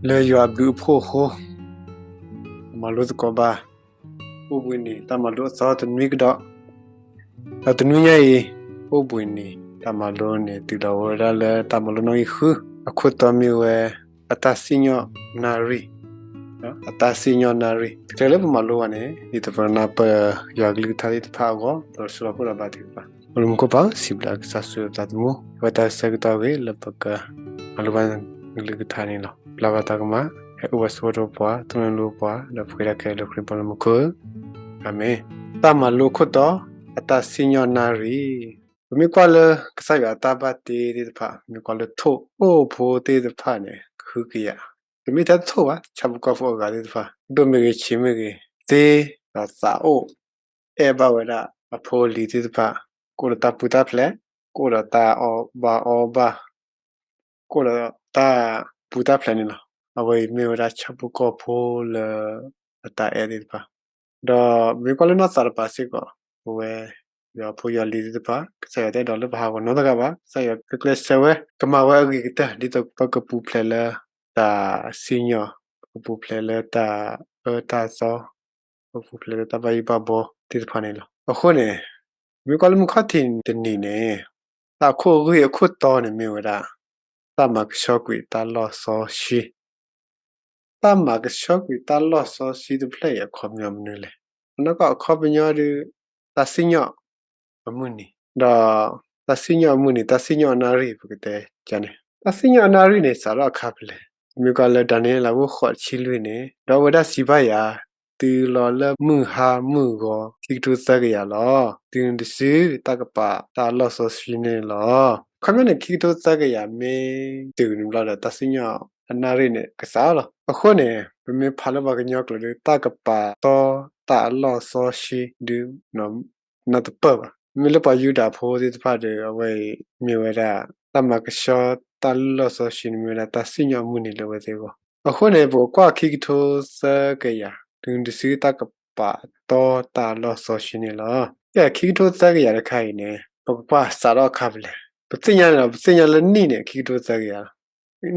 လၢယွၤအဘျုးအဖှိၣ်အဃိ, မၤလိသကိးဘၣ် အိၣ်ဘှံးနံၤတၢ်မၤလိအသီတနွံကဒီး, ဒီးတနွံညါအံၤ အိၣ်ဘှံးနံၤတၢ်မၤလိန့ၣ် တုၤလီၤဝဲဒၣ်လၢတၢ်မၤလိနီၣ်ဂံၢ်ဃု, အခိၣ်တီမ့ၢ်ဝဲ အတၢ်စံၣ်ညီၣ်နၣ်ရံၣ်, အတၢ်စံၣ်ညီၣ်နၣ်ရံၣ်. တချုးလၢပမၤလိဘၣ်န့ၣ် ဒ်သိးပကနၢ်ပၢၢ်ယွၤကလုၢ်ကထါသ့ၣ်တဖၣ်အဂီၢ် ဒီးဆိၣ်လီၤပှဲၤဒီးဘါထုကဖၣ်. အိၣ်လၢမူခိၣ်ပၢ်, စံးဘျုးကစၢ်ဆိၣ်ဂ့ၤပသးသမူ အဝဲတၢ်ဆၢကတီၢ်ဂ့ၤလၢပကမၤလိဘၣ်နကလုၢ်ကထါန့ၣ်လီၤ. ပျၢ်ဘၣ်တၢ်ကမၣ်, ဟဲအိၣ်ဝဲဆိးဝဲဒီးပှၤ, သိၣ်လိပှၤ, ဒီးပဃ့တၢ်ခဲလၢာ်လၢခရံာ်ပီလၢမူခိၣ်ဧၢ, အၤမ့ၣ်. တၢ်မၤလိခိၣ်တီ, အတၢ်စံၣ်ညီၣ်နၣ်ရံၣ်. ပမ့ၢ်ကွၢ်လၢကစၢ်ယွၤအတၢ်ဘၣ်တ့သ့ၣ်တဖၣ်, မ့ၢ်ကွၢ်လၢထိၣ်အိၣ်ဖိသ့ၣ်တဖၣ်န့ၣ် ကဟုကယာ်, တမ့ၢ်ထဲထိၣ်ဘၣ်, ဆၣ်ဖိကီၢ်ဖိအဂၤသ့ၣ်တဖၣ်, ဒိၣ်မ့ၢ်ဂ့ၤဆံးမ့ၢ်ဂ့ၤ, သ့ဒီးသးအိၣ် အဲၣ်ဘၣ်ဝဲဒၣ်အဖိအလံၤသ့ၣ်တဖၣ်, ကအိၣ်ဒီးတၢ်ပူၤတၢ်ဖျဲး, ကအိၣ်ဒီးတၢ်အီၣ်ဘၣ်အီဘၣ်, ကအိၣ်ဒီးတၢ်ပူၤတၢ်ဖျဲးန့ၣ်လီၤ. အဝဲအံၤမ့ၢ်ဝဲဒၣ်ဆၣ်ဖိကီၢ်ဖိလၢအတၢ်အဲၣ်သ့ၣ်တဖၣ်, ဒီးမ့ၢ်ကွၢ်လၢနီၢ်သးတပၤစ့ၢ်ကီး, ပဝဲယွၤဖိယွၤလံၤသ့ၣ်တဖၣ်, ကစၢ်ယွၤတအဲၣ်ဒိးလၢပဟးဂီၤနီတဂၤဘၣ်, ကစၢ်ယွၤကကျဲးစၢးဝဲ ကမၤဝဲအဂ့ၤကတၢၢ် ဒ်သိးပကပူၤဖျဲးလၢတၢ်စံၣ်ညီၣ်, ပကပူၤဖျဲးလၢတၢ်အၢတၢ်သီ, ပကပူၤဖျဲးလၢတၢ်ဘၣ်ယိၣ်ဘၣ်ဘှီသ့ၣ်တဖၣ်န့ၣ်လီၤ. အဃိန့ၣ်, မ့ၢ်ကွၢ်လၢမုၢ်ခီၣ်ထံးတနံၤန့ၣ်, တၢ်အခိၣ်အဂ့ၢ်အခိၣ်တီန့ၣ်မ့ၢ်ဝဲဒၣ် တၢ်မၤကဆှီကွံာ်တၢ်လီၢ်စီဆှံ. တၢ်မၤကဆှီကွံာ်တၢ်လီၢ်စီဆှံတဖျၢၣ်အံၤ အခီပညီမနုၤလဲၣ်. အနီၢ်ကီၢ်အခီပညီဒီး တၢ်စံၣ်ညီၣ်အမုၢ်နံၤ, ဒီးတၢ်စံၣ်ညီၣ်အမုၢ်နံၤ, တၢ်စံၣ်ညီၣ်အနၣ်ရံၣ် ပကတဲကန့ၣ်, တၢ်စံၣ်ညီၣ်အနၣ်ရံၣ်န့ၣ် စးထီၣ်အခါဖဲလဲၣ်. မ့ၢ်ကွၢ်လၢဒၤနံးယ့လး အခိၣ်ဃိး တဆံလွံၢ်န့ၣ်, ဒီးအဝဲဒၣ်စံးဘၣ်ယၤ, တုၤလီၤလၢမုၢ်ဟါမုၢ်ဂီၤ ခံကထိသၢကယၤလီၤ. တုၤနုၤတစု တၢ်ကပာ်တၢ်လီၢ်စီဆှံန့ၣ်လီၤ. အခီပညီန့ၣ် ခံကထိသၢကယၤမ့ၢ်တုၤန့ၣ်ဘျီဒီး တၢ်စံၣ်ညီၣ်အနၣ်ရံၣ်န့ၣ် ကစးလီၤ. အဃိန့ၣ် ပမ့ၢ်ဖးလၢပှၤကညီကျိာ်ဒီး တၢ်ကပာ်တီတၢ်အလီၢ်စီဆှံဒုး နၢ်တပၢၢ်ဘၣ်. မ့မ့ၢ်လၢပှၤယူဒၤဖိသ့ၣ်တဖၣ်ဒီး အဝဲအံၤမ့ၢ်ဝဲဒၣ် တၢ်မၤကဆှီတၢ်လီၢ်စီဆှံန့ၣ် မ့ၢ်ဝဲဒၣ်တၢ်စံၣ်ညီၣ်အမုၢ်နံၤလၢအဝဲသ့ၣ်အဂီၢ်. အဃိန့ၣ် ပကကွၢ်ခံကထိသၢကယၤ တုၤနုၤတစုတၢ်ကပာ်တီတၢ်လီၢ်စီဆှံန့ၣ်လီၤ. ကဲ ခံကထိသၢကယၤတခါအံၤန့ၣ် ပကကွၢ်စးထီၣ်အခါဖဲလဲၣ်. ပသ့ၣ်ညါန့ၣ်ဒီး ပသ့ၣ်ညါလၢနံၣ်န့ၣ် ခံကထိသၢကယၤလီၤ. နံၣ်ခံကထိ တၢ်ဆၢကတီၢ်န့ၣ် ခံကထိသၢကယၤမး.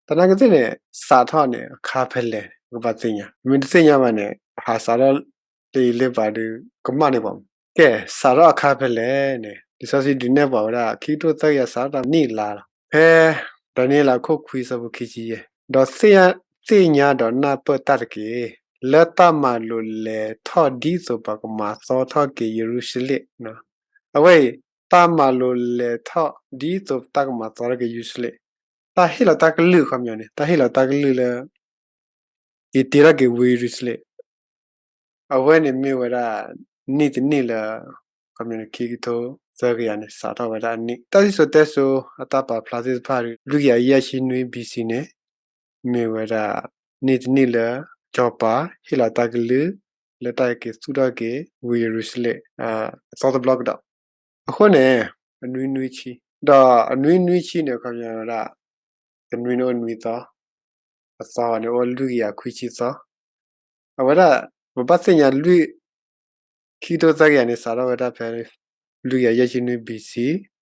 သနာ်က့သ့ၣ်န့ၣ် စးထီၣ်န့ၣ် အခါဖဲလဲၣ် ပကဘၣ်သ့ၣ်ညါ. ပမ့ၢ်တသ့ၣ်ညါဘၣ်န့ၣ် ပဟးစးထီၣ်လၢအံၤလၢဘၣ်ဒီး ကမၣ်န့ၢ်ပှၤမး. ကဲ စးထီၣ်အခါဖဲလဲၣ်န့ၣ် လံာ်စီဆှံဒုးနဲၣ်ပှၤဝဲဒၣ် ခံကထိသၢကယၤ စးထီၣ်တၢ်နံၣ်လါလီၤ. ဖဲ ဒၤနံးယ့လး အခိၣ်ခွံ အဆၢဖိခံဆံယဲၢ်, ဒီးသ့ၣ်ညါဒီးနၢ်ပၢၢ်တၢ်တက့ၢ်. လၢတၢ်မၤလိာ်လဲၤထီၣ်ဒ်သိးပှၤကမၤသီထီၣ်က့ၤယရူၤၡလ့ၣ်. အဝဲအံၤ တၢ်မၤလိာ်လဲၤထီၣ်ဒ်သိးတၢ်ကမၤသီထီၣ်က့ၤယရူၤၡလ့ၣ်, တၢ်ဟ့ၣ်လီၤတၢ်ကလုၢ် အခီပညီန့ၣ် တၢ်ဟ့ၣ်လီၤတၢ်ကလုၢ်လၢ က့ၤတ့ထီၣ်က့ၤဝ့ၢ်ယရူၤၡလ့ၣ် အဝဲန့ၣ်မ့ၢ်ဝဲဒၣ် နံၣ်တနံၣ်လၢ အခီပညီန့ၣ် ခံကထိသၢကယၤန့ၣ် စးထီၣ်ဝဲဒၣ်အနံၣ်. တၢ်စံၣ်စိၤတဲစိၤအတၢ်ပာ်ဖျါသ့ၣ်တဖၣ်ဒီး လွံၢ်ကယၤယဲၢ်ဆံနွံ ဘီၣ်စံၣ် န့ၣ် မ့ၢ်ဝဲဒၣ် နံၣ်တနံၣ်လၢ စီၤပၤဟ့ၣ်လီၤတၢ်ကလုၢ် လၢတၢ်က့ၤသူၣ်ထီၣ်က့ၤ ဝ့ၢ်ယရူၤၡလ့ၣ် အသီတဘျီကဒီး. အဃိန့ၣ် အနွံနွံဆံ, ဒီးအနွံနွံဆံန့ၣ် အခီပညီဝဲဒၣ် တနွံန့ၣ်အိၣ်နွံသီ, အသီန့ၣ်အိၣ်လွံၢ်ကယၤခွံဆံသီ. အဝဲဒၣ် ပဘၣ်သ့ၣ်ညါလွံၢ် ခံကထိသၢကယၤန့ၣ် စးထီၣ်ဝဲဒၣ်ဖဲ လွံၢ်ကယၤယဲၢ်ဆံနွံ ဘီၣ်စံၣ်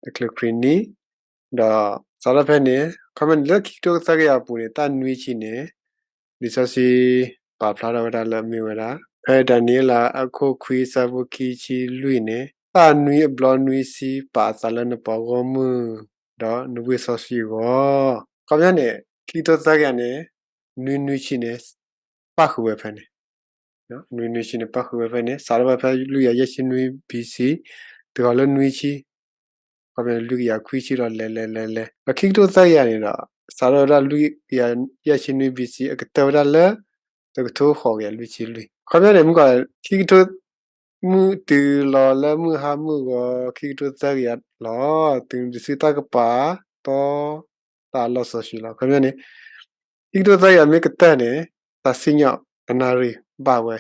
တချုးခရံာ်နံၣ်, ဒီးစးထီၣ်ဖဲန့ၣ် အခီပညီန့ၣ် လၢခံကထိသၢကယၤအပူၤန့ၣ် တၢ်နွံဆံန့ၣ် လံာ်စီဆှံ ပာ်ဖျါထီၣ်ဝဲဒၣ်လၢအမ့ၢ်ဝဲဒၣ် ဖဲဒၤနံးယ့လး အခိၣ်ခွံ အဆၢဖိခံဆံလွံၢ်န့ၣ် တၢ်နွံအဘျီနွံဆံ ပာ်အသးလၢနပှၤဂီၢ်မုၢ် ဒီးနဝ့ၢ်စီဆှံအဂီၢ်. အခီပညီန့ၣ် ခံကထိသၢကယၤန့ၣ် နွံနွံဆံန့ၣ် ပၣ်ဃုာ်ဝဲဖဲန့ၣ် နွံနွံဆံန့ၣ် ပၣ်ဃုာ်ဝဲဖဲန့ၣ် စးထီၣ်ဝဲဖဲလွံၢ်ကယၤယဲၢ်ဆံနွံ ဘီၣ်စံၣ် တုၤဃီၤလၢနွံဆံ, အခီပညီန့ၣ် လွံၢ်ကယၤခွံဆံဒီးလဲၤလဲၤလဲၤလဲၤ ဒီးခံကထိသၢကယၤန့ၣ်ဒီး စးထီၣ်ဝဲဒၣ်လွံၢ်ကယၤယဲၢ်ဆံနွံ ဘီၣ်စံၣ် အကတၢၢ်ဝဲဒၣ်လၢ တကထိဃိးကယၤလွံၢ်ဆံလွံၢ်. အခီပညီန့ၣ် မုၢ်ကီး ခံကထိ မုၢ်တုၤလီၤလၢမုၢ်ဟါမုၢ်ဂီၤ ခံကထိသၢကယၤလီၤ. တုၤနုၤတစုတၢ်ကပာ်တီ တၢ်အလီၢ်စီဆှံလီၤ. အခီပညီန့ၣ် ခံကထိသၢကယၤမ့ၢ်ကတၢၢ်န့ၣ် တၢ်စံၣ်ညီၣ်အနၣ်ရံၣ်ဘၣ်ဝဲ,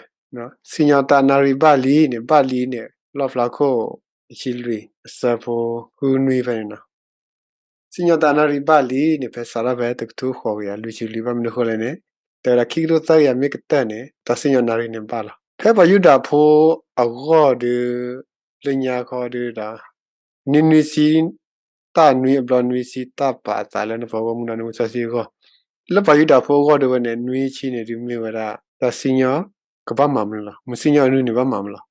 စံၣ်ညီၣ်တၢ်အနၣ်ရံၣ်ဘၣ်လံန့ၣ် ဘၣ်လံန့ၣ် လီၣ်ဖျါခိၣ်တဆံလွံၢ် အဆၢဖိဃုနွံဖဲန့ၣ်လီၤ. စံၣ်ညီၣ်တၢ်အနၣ်ရံၣ်ဘၣ်လံန့ၣ် ဖဲစးထီၣ်ဖဲတကထိဃိးကယၤလွံၢ်ဆံလွံၢ် ဘၣ်မနုၤအဃိလဲၣ်န့ၣ် တဲဝဲဒၣ်ခံကထိသၢကယၤမ့ၢ်ကတၢၢ်န့ၣ် တၢ်စံၣ်ညီၣ်နၣ်ရံၣ်န့ၣ်ဘၣ်လီၤ. ဖဲပှၤယူဒၤဖိအဂီၢ်ဒီး လၢညါခီဒီး နွံနွံဆံ တၢ်နွံအဘျီနွံဆံ တၢ်ပာ်အသးလၢနပှၤဂီၢ်မုၢ်ဒီးနဝံစီဆှံအဂီၢ်, လၢပှၤယူဒၤဖိအဂီၢ်ဒၣ်ဝဲန့ၣ် နွံဆံန့ၣ်ဒုးမ့ၢ်ဝဲဒၣ် တၢ်စံၣ်ညီၣ်ကဘၣ်မၤမနုၤလီၤ. မုၢ်စံၣ်ညီၣ်အနွံန့ၣ်ဘၣ်မၤမနုၤလီၤ.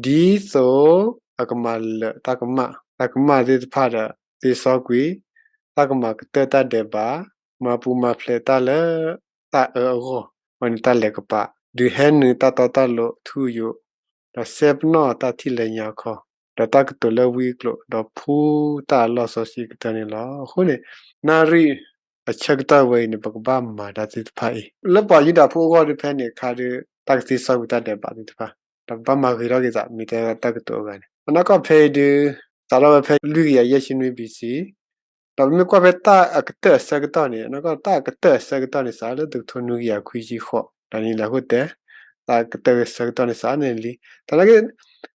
ဒ်သိးအကမၤလၢာ်တၢ်ကမၣ်, တၢ်ကမၣ်သ့ၣ်တဖၣ်ဒီးသ့စီကွံာ်, တၢ်ကမၤကတၢၢ်တၢ်ဒဲးဘး, မၤပူၤမၤဖျဲးတၢ်လၢ တၢ်အၢအဂီၢ်, အဝဲန့ၣ်တၢ်လဲၤကပၤ, ဒုးဟဲနုာ်တၢ်တီတၢ်လိၤထူယိာ်, ဒီးစဲပနီၣ်တၢ်ထံၣ်လၢညါအခီ, ဒီးတၢ်ကတိၤလၢဝံအကျိာ်, ဒီးဖှူတၢ်အလီၢ်စီဆှံကတၢၢ်န့ၣ်လီၤ. အဃိန့ၣ် နၣ်ရံၣ်အဆၢကတီၢ်ဝဲအံၤန့ၣ် ပကဘၣ်မၤတၢ်သ့ၣ်တဖၣ်အံၤ, လၢပှၤယူဒၤဖိအဂီၢ်ဒၣ်ဖဲန့ၣ်အခါဒီး တၢ်ကသ့စီကွံာ်တၢ်ဒဲးဘးသ့ၣ်တဖၣ်, ဒီးပဘၣ်မၤဂ့ၤထီၣ်က့ၤသး မ့ၢ်တဲတၢ်ကတိၤအဂၤန့ၣ်, အနီၢ်ကီၢ်ဖဲအံၤဒုး စးထီၣ်ဝဲဖဲလွံၢ်ကယၤယဲၢ်ဆံနွံ ဘီၣ်စံၣ် ဒီးပမ့ၢ်ကွၢ်ဖဲတၢ်အကတၢၢ်အဆၢကတီၢ်န့ၣ်, အနီၢ်ကီၢ်တၢ်အကတၢၢ်အဆၢကတီၢ်န့ၣ် စးလၢတကထိနွံကယၤခွံဆံဃိး, ဒ်န့ၣ်လၢအဃိတဲ, တၢ်အကတၢၢ်အဆၢကတီၢ်န့ၣ် စးန့ၣ်လံ, တၢ်နာ်က့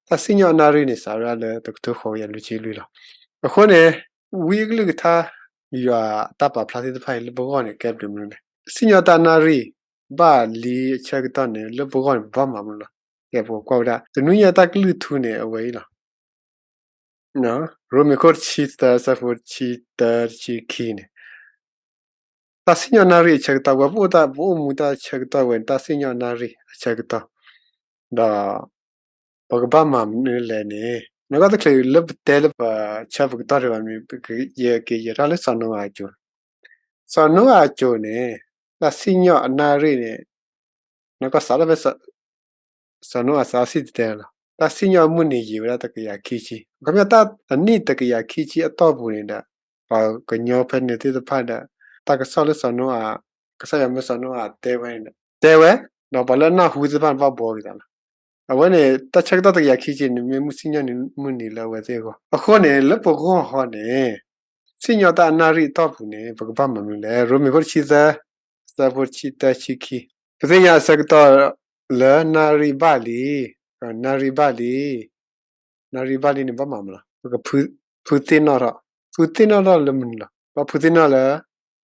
တၢ်စံၣ်ညီၣ်အနၣ်ရံၣ်န့ၣ် စးဝဲဒၣ်လၢတကထိဃိးကယၤလွံၢ်ဆံလွံၢ်လီၤ. အဃိန့ၣ် ဝံအကလုၢ်ကထါ ယွၤအတၢ်ပာ်ဖျါသ့ၣ်တဖၣ်အံၤလၢပဂီၢ်န့ၣ် ကဲဘျုးမနုၤလဲၣ်. စံၣ်ညီၣ်တၢ်အနၣ်ရံၣ် ဘၣ်လံအဆၢကတီၢ်န့ၣ် လၢပဂီၢ်န့ၣ် ပဘၣ်မၤမနုၤလီၤ. ကဲပကကွၢ်ဝဲဒၣ် တနွံညါတၢ်ကလုၢ်ထူန့ၣ် အဝဲအံၤလီၤ. ရိမ့ၤခိၣ်တဆံသၢ ဆၢဖိတဆံတၢ တဆံခံန့ၣ်, တၢ်စံၣ်ညီၣ်နၣ်ရံၣ်အဆၢကတီၢ် ပဝဲပအိၣ်တၢ် ပအိၣ်မူတၢ်ဆၢကတီၢ်ဝဲန့ၣ် တၢ်စံၣ်ညီၣ်နၣ်ရံၣ်အဆၢကတီၢ်, ဒီး ပကဘၣ်မၤမနုၤလဲၣ်န့ၣ်, နီၢ်ကီၢ်တချုးလၢပတဲလၢပဆၢပကတီၢ် တဘၣ်မ့ၢ် ယက့ၤယဲၤထီၣ်လၢစီၤနိအၤအစိၤ, စီၤနိအၤအစိၤန့ၣ် တၢ်စံၣ်ညီၣ်အနၣ်ရံၣ်န့ၣ် နီၢ်ကီၢ်စးထီၣ်ဖဲ စီၤနိအၤစးထီၣ်စံၣ်တဲၤတဲလီၤ. တၢ်စံၣ်ညီၣ်အမုၢ်နံၤယံာ်ဝဲဒၣ်တကယၤခံဆံ, ခီပညီတၢ်အနံၣ်တကယၤခံဆံအတီၢ်ပူၤန့ၣ်ဒီး ပှၤကညီဖဲန့ၣ်သ့ၣ်တဖၣ်ဒီး တၢ်ကစီၣ်လၢစီၤနိအၤ, ကစၢ်ယွၤမၢစီၤနိအၤတဲဝဲန့ၣ်ဒီး တဲဝဲ, ဒီးပှၤလၢအနၢ်ဟူသ့ၣ်တဖၣ်န့ၣ် ဘၣ်ဘှီက့ၤသးလီၤ. အဝဲန့ၣ် တၢ်ဆၢကတီၢ်တကယၤခံဆံန့ၣ် မ့ၢ်မုၢ်စံၣ်ညီၣ်မုၢ်နံၤလၢအဝဲသ့ၣ်အဂီၢ်. အဃိန့ၣ် လၢပဂီၢ်ဟီန့ၣ် စံၣ်ညီၣ်တၢ်အနၣ်ရံၣ်အတီၢ်ပူၤန့ၣ် ပကဘၣ်မၤမနုၤလဲၣ်. ရိမ့ၤခိၣ်တဆံသၢ ဆၢဖိတဆံတၢ ဆံခံ, ပသ့ၣ်ညါအဆၢကတီၢ်လၢနၣ်ရံၣ်ဘၣ်လံ, နၣ်ရံၣ်ဘၣ်လံ, နၣ်ရံၣ်ဘၣ်လံန့ၣ် ဘၣ်မၤမနုၤလီၤ. ပကဖုသ့ၣ်နီၣ်ထီၣ်, ဖုသ့ၣ်နီၣ်ထီၣ်လၢမနုၤလီၤ. ဘၣ်ဖုသ့ၣ်နီၣ်လၢ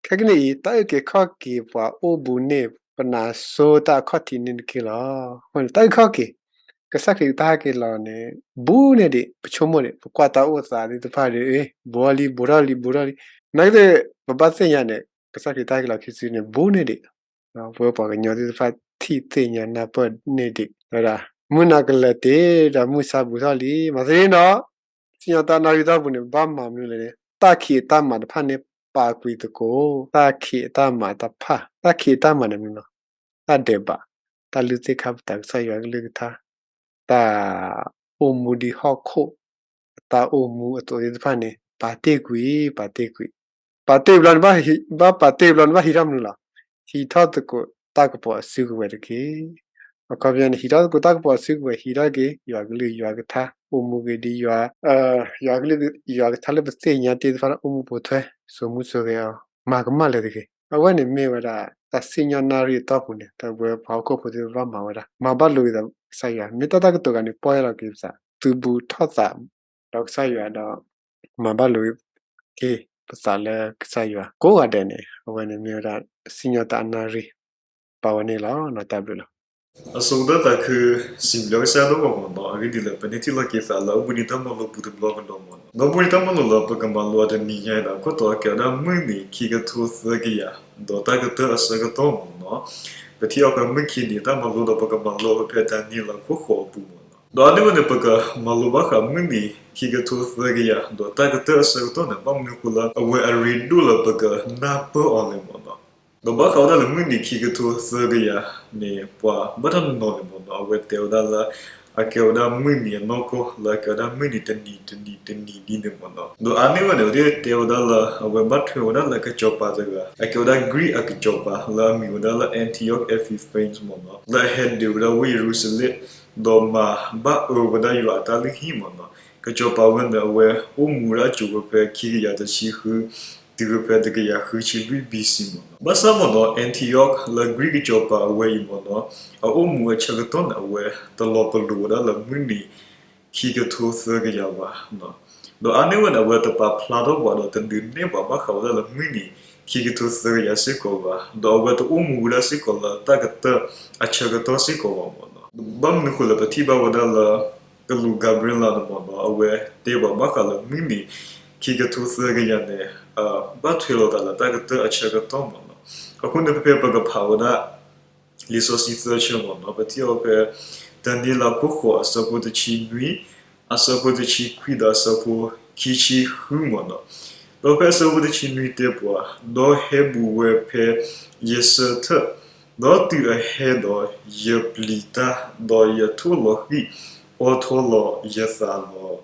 ခဲကနံၣ်အံၤ တၢ်အုၣ်က့ၤခီၣ်က့ၤပှၤအိၣ်ဘူးန့ၢ် ပနါစိၤတၢ်အခီၣ်ထံးန့ၣ်တက့ၢ်လီၤ. အဃိန့ၣ် တၢ်အုၣ်ခီၣ်က့ၤ ကစၢ်ခရံာ်တၢ်ဟဲက့ၤလီၤန့ၣ် ဘူးန့ၢ်ဒံး ပဆိကမိၣ်ဒံး ပကွၢ်တၢ်အိၣ်သးသ့ၣ်တဖၣ်ဒီး ဘူးထီၣ်လံ ဘူးထီၣ်လံ ဘူးထီၣ်လံ. နာ်က့ ပဘၣ်သ့ၣ်ညါန့ၣ် ကစၢ်ခရံာ်တၢ်ဟဲက့ၤလီၤခံစုန့ၣ် ဘူးန့ၢ်ဒံး ပဝဲပှၤကညီသ့ၣ်တဖၣ်ထံၣ်သ့ၣ်ညါနၢ်ပၢၢ်န့ၢ်ဒံး တဲဝဲဒၣ် မုၢ်နၤကလၢၤတ့ၢ်ဒီးမုၢ်ဆါဘူးထီၣ်လံ. မၤသ့န့ၣ်ဒီး စံၣ်ညီၣ်တၢ်နၣ်ရံၣ်တီၢ်ပူၤန့ၣ် ဘၣ်မၤမနုၤလဲၣ်န့ၣ် တၢ်ခံးအတၢ်မၤတဖၣ်န့ၣ် ပာ်ကွံာ်သကိး တၢ်ခံးအတၢ်မၤတဖၣ်. တၢ်ခံးအတၢ်မၤန့ၣ်မနုၤလဲၣ်, တၢ်ဒဲးဘး, တၢ်လုၢ်သ့ၣ်ခါပတာ် ကစၢ်ယွၤကလုၢ်ကထါ, တၢ်အိၣ်မူဒ်ဟီၣ်ခိၣ် တၢ်အိၣ်မူအသိးသ့ၣ်တဖၣ်န့ၣ် ပာ်တ့ၢ်ကွံာ် ပာ်တ့ၢ်ကွံာ်. ပာ်တ့ၢ်ဘျီန့ၣ် ဘၣ်ပာ်တ့ၢ်ဘျီန့ၣ် ဘၣ်ဟံးထီၣ်မနုၤလဲၣ်, ဟံးထီၣ်သကိးတၢ်ကပီၤအစုကဝဲၤတက့ၢ်. အခီပညီန့ၣ် ဟံးထီၣ်သကိးတၢ်ကပီၤအစုကဝဲၤ ဟံးထီၣ်က့ၤ ယွၤကလုၢ်ယွၤကထါ အိၣ်မူက့ၤဒ်ယွၤ, ယွၤကလုၢ်ယွၤကထါလၢပသ့ၣ်ညါတ့ၢ်တဖၣ်လၢအိၣ်မူပိာ်ထွဲ စိာ်မူစိာ်ဂဲၤအီၤ မၤကမၣ်လၢၤတဂ့ၤ. အဝဲန့ၣ်မ့ၢ်ဝဲဒၣ် တၢ်စံၣ်ညီၣ်နၣ်ရံၣ်အတီၢ်ပူၤန့ၣ် တၢ်ဝဲပှၤဟီၣ်ခိၣ်ဖိသ့ၣ်တဖၣ်ဘၣ်မၤဝဲဒၣ် မၤဘၣ်လိာ်က့ၤသးကစၢ်ယွၤ မ့ၢ်တၢ်တၢ်ကတိၤဂၤန့ၣ် ပီၢ်ယၢ်လီၤက့ၤပသး သုးဘူးထီၣ်သး ဒီးကစၢ်ယွၤဒီး မၤဘၣ်လိာ်က့ၤပသးလၢကစၢ်ယွၤ ကိးဂၤဒဲးန့ၣ် အဝဲန့ၣ်မ့ၢ်ဝဲဒၣ် စံၣ်ညီၣ်တၢ်အနၣ်ရံၣ် ပာ်ဝဲန့ၣ်လီၤ. တၢ်ဘျုးလီၤ. အဆိကတၢၢ်သးခု စံးဘျုးကစၢ်ဒိၣ်မးမ့ၢ်နီၤ အဂ့ၢ်ဒ်လဲၣ် ပန့ၢ်ထံၣ်လိာ်က့ၤသးလၢအိၣ်ဘှံးနံၤတၢ်မၤလိပူၤတဘျီကဒီးမ့ၢ်နီၤ ဒီးအိၣ်ဘှံးနံၤတၢ်မၤလိလၢပကမၤလိအီၤတနံၤညါအံၤဒီး ခိၣ်တီအကဲဝဲဒၣ်မုၢ်နံၤခံကထိသၢကယၤ ဒီးတၢ်ကတၢၢ်အဆၢကတီၢ်မ့ၢ်နီၤ ပထံၣ်အီၤဖဲမုၢ်ခံနံၤတၢ်မၤလိဒီးပကမၤလိဖဲဒၤနံးယ့လးခိၣ်ဃိးအပူၤမ့ၢ်နီၤ ဒီးအန့ၣ်ဝဲန့ၣ် ပကမၤလိဘၣ်ဃးမုၢ်နံၤခံကထိသၢကယၤ ဒီးတၢ်ကတၢၢ်အဆၢကတီၢ်န့ၣ် ဘၣ်မနုၤဃိလၢအဝဲအရ့ဒိၣ်လၢပကနၢ်ပၢၢ်အီၤလဲၣ်မ့ၢ်နီၤ ဒီးဘၣ်ဃးဝဲဒၣ်လၢမုၢ်နံၤခံကထိသၢကယၤန့ၣ် ပှၤဘၣ်တနီၤန့ၣ်မ့ၢ်နီၤ အဝဲတဲဝဲဒၣ်လၢ အကဲဝဲဒၣ်မုၢ်နံၤအနီၢ်ကီၢ်လၢအကဲဝဲဒၣ်မုၢ်နံၤတနံၤတနံၤတနံၤဒ်န့ၣ်မ့ၢ်နီၤ ဒီးအန့ၣ်ဝဲန့ၣ် အဝဲတဲဝဲဒၣ်လၢ အဝဲဘၣ်ထွဲဝဲဒၣ်လၢကစီၤပၤတဂၤ အကဲဝဲဒၣ်ကရံၣ်အကစီၤပၤလၢအမံၤဝဲဒၣ်လၢ Antioch Epiphanes မ့ၢ်နီၤ လၢအဟဲဒုးဝဲဒၣ်ဝ့ၢ်ယရူၤၡလ့ၣ် ဒီးမၤဘၣ်အၢဝဲဒၣ်ယွၤအတၢ်လုၢ်ဟံၣ်မ့ၢ်နီၤ ကစီၤပၤဝဲန့ၣ် အဝဲအိၣ်မူဝဲဒၣ်အစိၤဝဲဖဲခံကယၤတဆံဃု တုၤဝဲဖဲတကယၤဃုဆံလွံၢ် ဘီၣ်စံၣ် မ့ၢ်နီၤ ဘၣ်ဆၣ်မ့ၢ်နီၤ Antioch လၢကရံၣ်ကစီၤပၤအဝဲအံၤမ့ၢ်နီၤ အအိၣ်မူအဆၢကတီၢ်န့ၣ် အဝဲတလီၤပလိာ်ဝဲဒၣ်လၢမုၢ်နံၤခံကထိသၢကယၤဘၣ် ဒီးအါန့ၢ်ဝဲန့ၣ် အဝဲတပာ်ဖျါထီၣ်ပှၤဒီးတဒုးနဲၣ်ပှၤဘၣ်ဃးဝဲဒၣ်လၢမုၢ်နံၤခံကထိသၢကယၤစ့ၢ်ကီးဘၣ် ဒီးအဝဲတအိၣ်မူဝဲဒၣ်စ့ၢ်ကီးလၢတၢ်ကတၢၢ်အဆၢကတီၢ်စ့ၢ်ကီးဘၣ်မ့ၢ်နီၤ ဘၣ်မနုၤဃိလၢပထံၣ်ဘၣ်ဝဲဒၣ်လၢ ကလူး Gabriel န့ၣ်မ့ၢ်နီၤ အဝဲတဲပှၤဘၣ်ဃးလၢမုၢ်နံၤခံကထိသၢကယၤဘၣ် ဒီးအဝဲတဲဝဲဒၣ်လၢမုၢ်နံၤ ခံကထိသၢကယၤန့ၣ် ဘၣ်ထွဲလိာ်သးလၢတၢ်ကတၢၢ်အဆၢကတီၢ်မ့ၢ်နီၤ. အဃိန့ၣ် ဖဲဖဲပကဖးဝဲဒၣ် လံာ်စီဆှံသၢဆၢမ့ၢ်နီၤ, ပထံၣ်အီၤဖဲ ဒၤနံးယ့လးခိၣ်ဃိး အဆၢဖိတဆံနွံ, အဆၢဖိတဆံခွံဒီးအဆၢဖိခံဆံဃုမ့ၢ်နီၤ. ဒီးဖဲအဆၢဖိတဆံနွံတဲပှၤ, ဒီးဟဲဘူးဝဲဖဲယဆၢထၢၣ်, ဒီးတုၤအဟဲဒီး ယပျံၤတၢ်, ဒီးယထိၣ်လီၤဃံၣ်အီထီလီၤယသးလီၤ.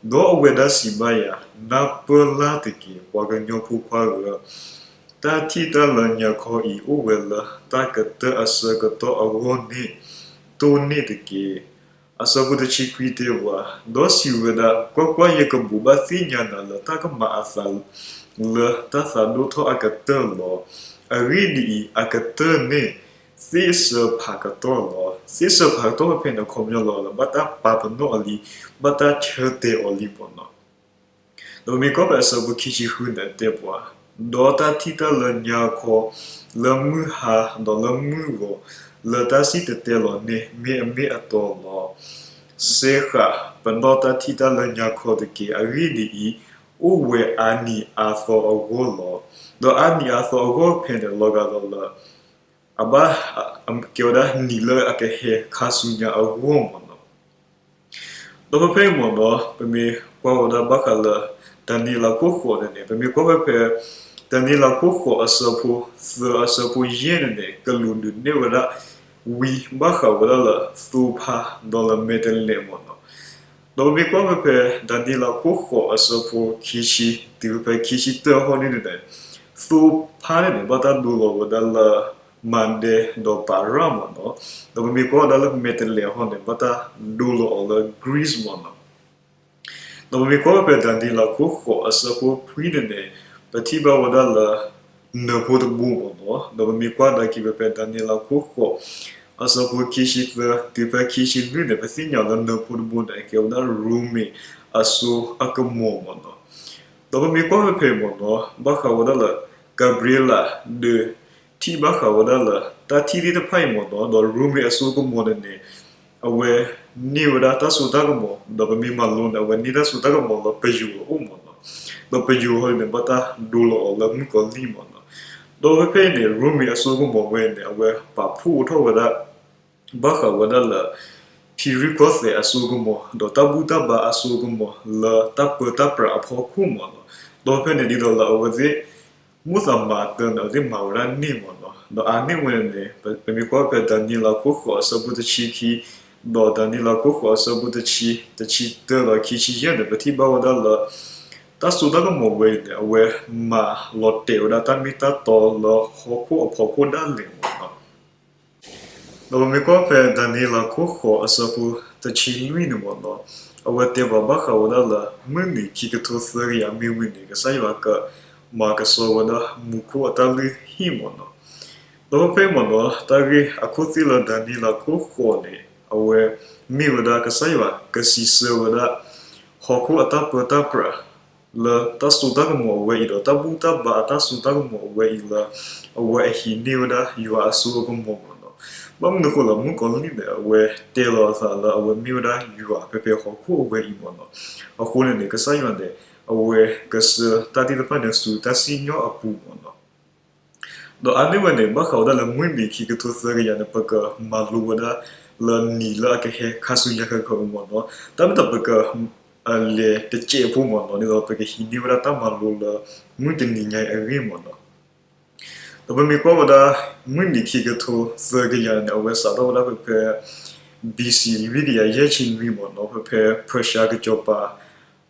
ဒီးအဝဲဒၣ်စံးဘၣ်ယၤ, နၢ်ပၢၢ်လၢ်တက့ၢ်, ပှၤကညီဖိခွါဧၢ, တၢ်ထံၣ်တၢ်လၢညါခီအံၤ အိၣ်ဝဲလၢတၢ်ကတၢၢ်အဆၢကတီၢ်အဂီၢ်န့ၣ် တိၢ်န့ၢ်တက့ၢ်. အဆၢဖိတဆံခွံတဲဝဲ, ဒီးစံးဝဲဒၣ်, ကွၢ်ကွၢ်, ယကဘိးဘၣ်သ့ၣ်ညါနၤလၢတၢ်ကမၤအသး လၢတၢ်သးဒိၣ်ထီၣ်အကတၢၢ်လီၤ. အဂ့ၢ်ဒ်အံၤ, အကတၢၢ်န့ၣ် သ့ၣ်စၢဖးကတီၢ်လီၤ. သ့ၣ်စၢဖးကတီၢ်ဖဲဖဲန့ၣ် အခီပညီလီၤလၢ ဘၣ်တၢ်ပာ်ပနီၣ်အီၤလံ, ဘၣ်တၢ်ဆၢတဲာ်အီၤလံမ့ၢ်နီၤ. ဒီးပမ့ၢ်ကွၢ်ဖဲအဆၢဖိခံဆံဃုန့ၣ်တဲပှၤ, ဒီးတၢ်ထံၣ်တၢ်လၢညါခီ လၢမုၢ်ဟါဒီးလၢမုၢ်ဂီၤ လၢတၢ်စံၣ်တဲၤတဲလီၤန့ၣ် မ့ၢ်အမ့ၢ်အတီလီၤ. စဲဃာ်ပနီၣ်တၢ်ထံၣ်တၢ်လၢညါခီတက့ၢ်. အဂ့ၢ်ဒ်အံၤ, အိၣ်ဝဲအါနံၤအါသီအဂီၢ်လီၤ. ဒီးအါနံၤအါသီအဂီၢ်ဖဲန့ၣ် လီၤဂာ်ဒီးလၢ အဘၣ်ကဲဝဲဒၣ်နံၤလၢအကဟဲခါဆူညါအဂီၢ်မ့ၢ်နီၤ. ဒီးဖဲဖဲအံၤမ့ၢ်နီၤ ပမ့ၢ်ကွၢ်ဝဲဒၣ်ဘၣ်ဃးလၢ ဒၤနံးယ့လးခိၣ်ဃိးန့ၣ်န့ၣ် ပမ့ၢ်ကွၢ်ဖဲဖဲ ဒၤနံးယ့လးခိၣ်ဃိးအဆၢဖိသၢအဆၢဖိယဲၢ်န့ၣ်န့ၣ် ကလူးဒုးနဲၣ်ဝဲဒၣ် ဝံဘၣ်ဃးဝဲဒၣ်လၢ သိဖါဒီးလၢမဲာ်တဲးလဲးမ့ၢ်နီၤ. ဒီးပမ့ၢ်ကွၢ်ဖဲဖဲ ဒၤနံးယ့လးခိၣ်ဃိးအဆၢဖိခံဆံ တုၤဖဲဖဲခံဆံတၢဟီၣ်န့ၣ်န့ၣ် သိဖါန့ၣ်န့ၣ် ဘၣ်တၢ်ဒိလီၤဝဲဒၣ်လၢ မၤဒဲဒီးပၤရၣ်မ့ၢ်နီၤ. ဒီးပမ့ၢ်ကွၢ်ဝဲဒၣ်လၢမဲာ်တဲးလဲးဟီၣ်န့ၣ် ဘၣ်တၢ်ဒိလီၤအီၤလၢ Greece မ့ၢ်နီၤ. ဒီးပမ့ၢ်ကွၢ်ဖဲဖဲ ဒၤနံးယ့လးခိၣ်ဃိးအဆၢဖိခွံန့ၣ်န့ၣ် ပထံၣ်ဘၣ်ဝဲဒၣ်လၢ နၢၤဖိတဘိမ့ၢ်နီၤ. ဒီးပမ့ၢ်ကွၢ်ဒၣ်က့ၤဖဲဖဲ ဒၤနံးယ့လးခိၣ်ဃိး အဆၢဖိခံဆံသၢ တုၤဖဲခံဆံလွံၢ်န့ၣ် ပသ့ၣ်ညါလၢနၢၤဖိတဘိန့ၣ် ကဲဝဲဒၣ်ရိမ့ၤအစိအကမီၤမ့ၢ်နီၤ. ဒီးပမ့ၢ်ကွၢ်ဖဲဖဲမ့ၢ်နီၤ ဘၣ်ဃးဝဲဒၣ်လၢ ကၤဘြံၤလး ဒုးထံၣ်ဘၣ်ဃးဝဲဒၣ်လၢ တၢ်ထံၣ်သ့ၣ်တဖၣ်အံၤမ့ၢ်နီၤ ဒီးရိမ့ၤအစိအကမီၤန့ၣ်န့ၣ် အဝဲန့ၢ်ဝဲဒၣ်တၢ်စိတၢ်ကမီၤ ဒီးပမ့ၢ်မၤလိန့ၣ် အဝဲန့ၢ်တၢ်စိတၢ်ကမီၤလၢပယိၤအအိၣ်မ့ၢ်နီၤ. ဒီးပယိၤဟီန့ၣ် ဘၣ်တၢ်ဒိလီၤအီၤလၢမုၣ်ကီၤလံၢ်မ့ၢ်နီၤ. ဒီးဖဲဖဲအံၤန့ၣ် ရိမ့ၤအစိအကမီၤဝဲန့ၣ် အဝဲပာ်ဖှိၣ်အိးထီၣ်ဝဲဒၣ် ဘၣ်ဃးဝဲဒၣ်လၢ ထံရူၢ်ကီၢ်သဲးအစိအကမီၤ ဒီးတၢ်ဘူၣ်တၢ်ဘါအစိအကမီၤ လၢတၢ်ပၢတၢ်ပြးအဖီခိၣ်မ့ၢ်နီၤ. ဒီးဖဲဖဲန့ၣ်ဒ်သိးလၢအဝဲသ့ၣ် မိၣ်သးမၤတၢ်န့ၣ် အဝဲသ့ၣ်မၤဝဲဒၣ်န့ၢ်မ့ၢ်နီၤ. ဒီးအါန့ၢ်ဝဲန့ၣ်န့ၣ် ပမ့ၢ်ကွၢ်ဖဲဒၤနံးယ့လးခိၣ်ဃိးအဆၢဖိတဆံခံ ဒီးဒၤနံးယ့လးခိၣ်ဃိးအဆၢဖိတဆံ တဆံတၢဒီးခံဆံယဲၢ်န့ၣ် ပထံၣ်ဘၣ်ဝဲဒၣ်လၢ တၢ်စိတၢ်ကမီၤဝဲအံၤန့ၣ် အဝဲမၤလီၤတဲာ်ဝဲဒၣ်တၢ်မ့ၢ်တၢ်တီလၢဟီၣ်ခိၣ်အဖီခိၣ်ဒၣ်လဲာ်မ့ၢ်နီၤ. ဒီးပမ့ၢ်ကွၢ်ဖဲဒၤနံးယ့လးခိၣ်ဃိးအဆၢဖိတဆံလွံၢ်န့ၣ်မ့ၢ်နီၤ, အဝဲတဲပှၤဘၣ်ဃးဝဲဒၣ်လၢ မုၢ်နံၤခံကထိသၢကယၤမ့ၢ်ဝံၤန့ၣ် ကစၢ်ယွၤကမၤကဆှီဝဲဒၣ်မူခိၣ်အတၢ်လုၢ်ဟံၣ်မ့ၢ်နီၤ. ဒီးဖဲဖဲမ့ၢ်နီၤ တၢ်ဂ့ၢ်အခိၣ်သ့ၣ်လၢဒၤနံးယ့လးခိၣ်ဃိးန့ၣ် အဝဲမ့ၢ်ဝဲဒၣ်ကစၢ်ယွၤကစံးဆၢဝဲဒၣ် ဟီၣ်ခိၣ်အတၢ်ပၢတၢ်ပြး လၢတၢ်စိတၢ်ကမီၤအဝဲအံၤဒီး တၢ်ဘူၣ်တၢ်ဘါအတၢ်စိတၢ်ကမီၤအဝဲအံၤလၢ အဝဲအဟံးန့ၢ်ဝဲဒၣ်ယွၤအစိအကမီၤမ့ၢ်နီၤ. ဘၣ်မနုၤအဃိလၢမုၣ်ကီၤလံၢ်န့ၣ် အဝဲတဲလီၤအသးလၢအဝဲမ့ၢ်ဝဲဒၣ်ယွၤဖဲဖဲဟီၣ်ခိၣ်အဝဲအံၤမ့ၢ်နီၤ. အဃိန့ၣ်န့ၣ် ကစၢ်ယွၤန့ၣ် အဝဲကစၢၢ်တၢ်သ့ၣ်တဖၣ်န့ၣ် ဆူတၢ်စံၣ်ညီၣ်အပူၤမ့ၢ်နီၤ. ဒီးအါန့ၢ်ဝဲန့ၣ် ဘၣ်ဃးဝဲဒၣ်လၢမုၢ်နံၤခံကထိသၢကယၤန့ၣ် ပကမၤလိဝဲဒၣ်လၢနံၤလၢအကဟဲခါဆူညါခဲကနံၣ်အံၤမ့ၢ်နီၤ. တၢ်မ့ၢ်တၢ်ပက လဲၤတစဲးဖိမ့ၢ်နီၤ ဒ်သိးပကဟံးန့ၢ်ဝဲဒၣ်တၢ်မၤလိလၢ မုၢ်တနံၤညါအံၤအဂ့ၢ်မ့ၢ်နီၤ. ဒီးပမ့ၢ်ကွၢ်ဝဲဒၣ် မုၢ်နံၤခံကထိသၢကယၤန့ၣ် အဝဲစးထီၣ်ဝဲဒၣ်ဖဲဖဲ B C လွံၢ်ကယၤယဲၢ်ဆံနွံမ့ၢ်နီၤ ဖဲဖဲ Persia ကစီၤပၤ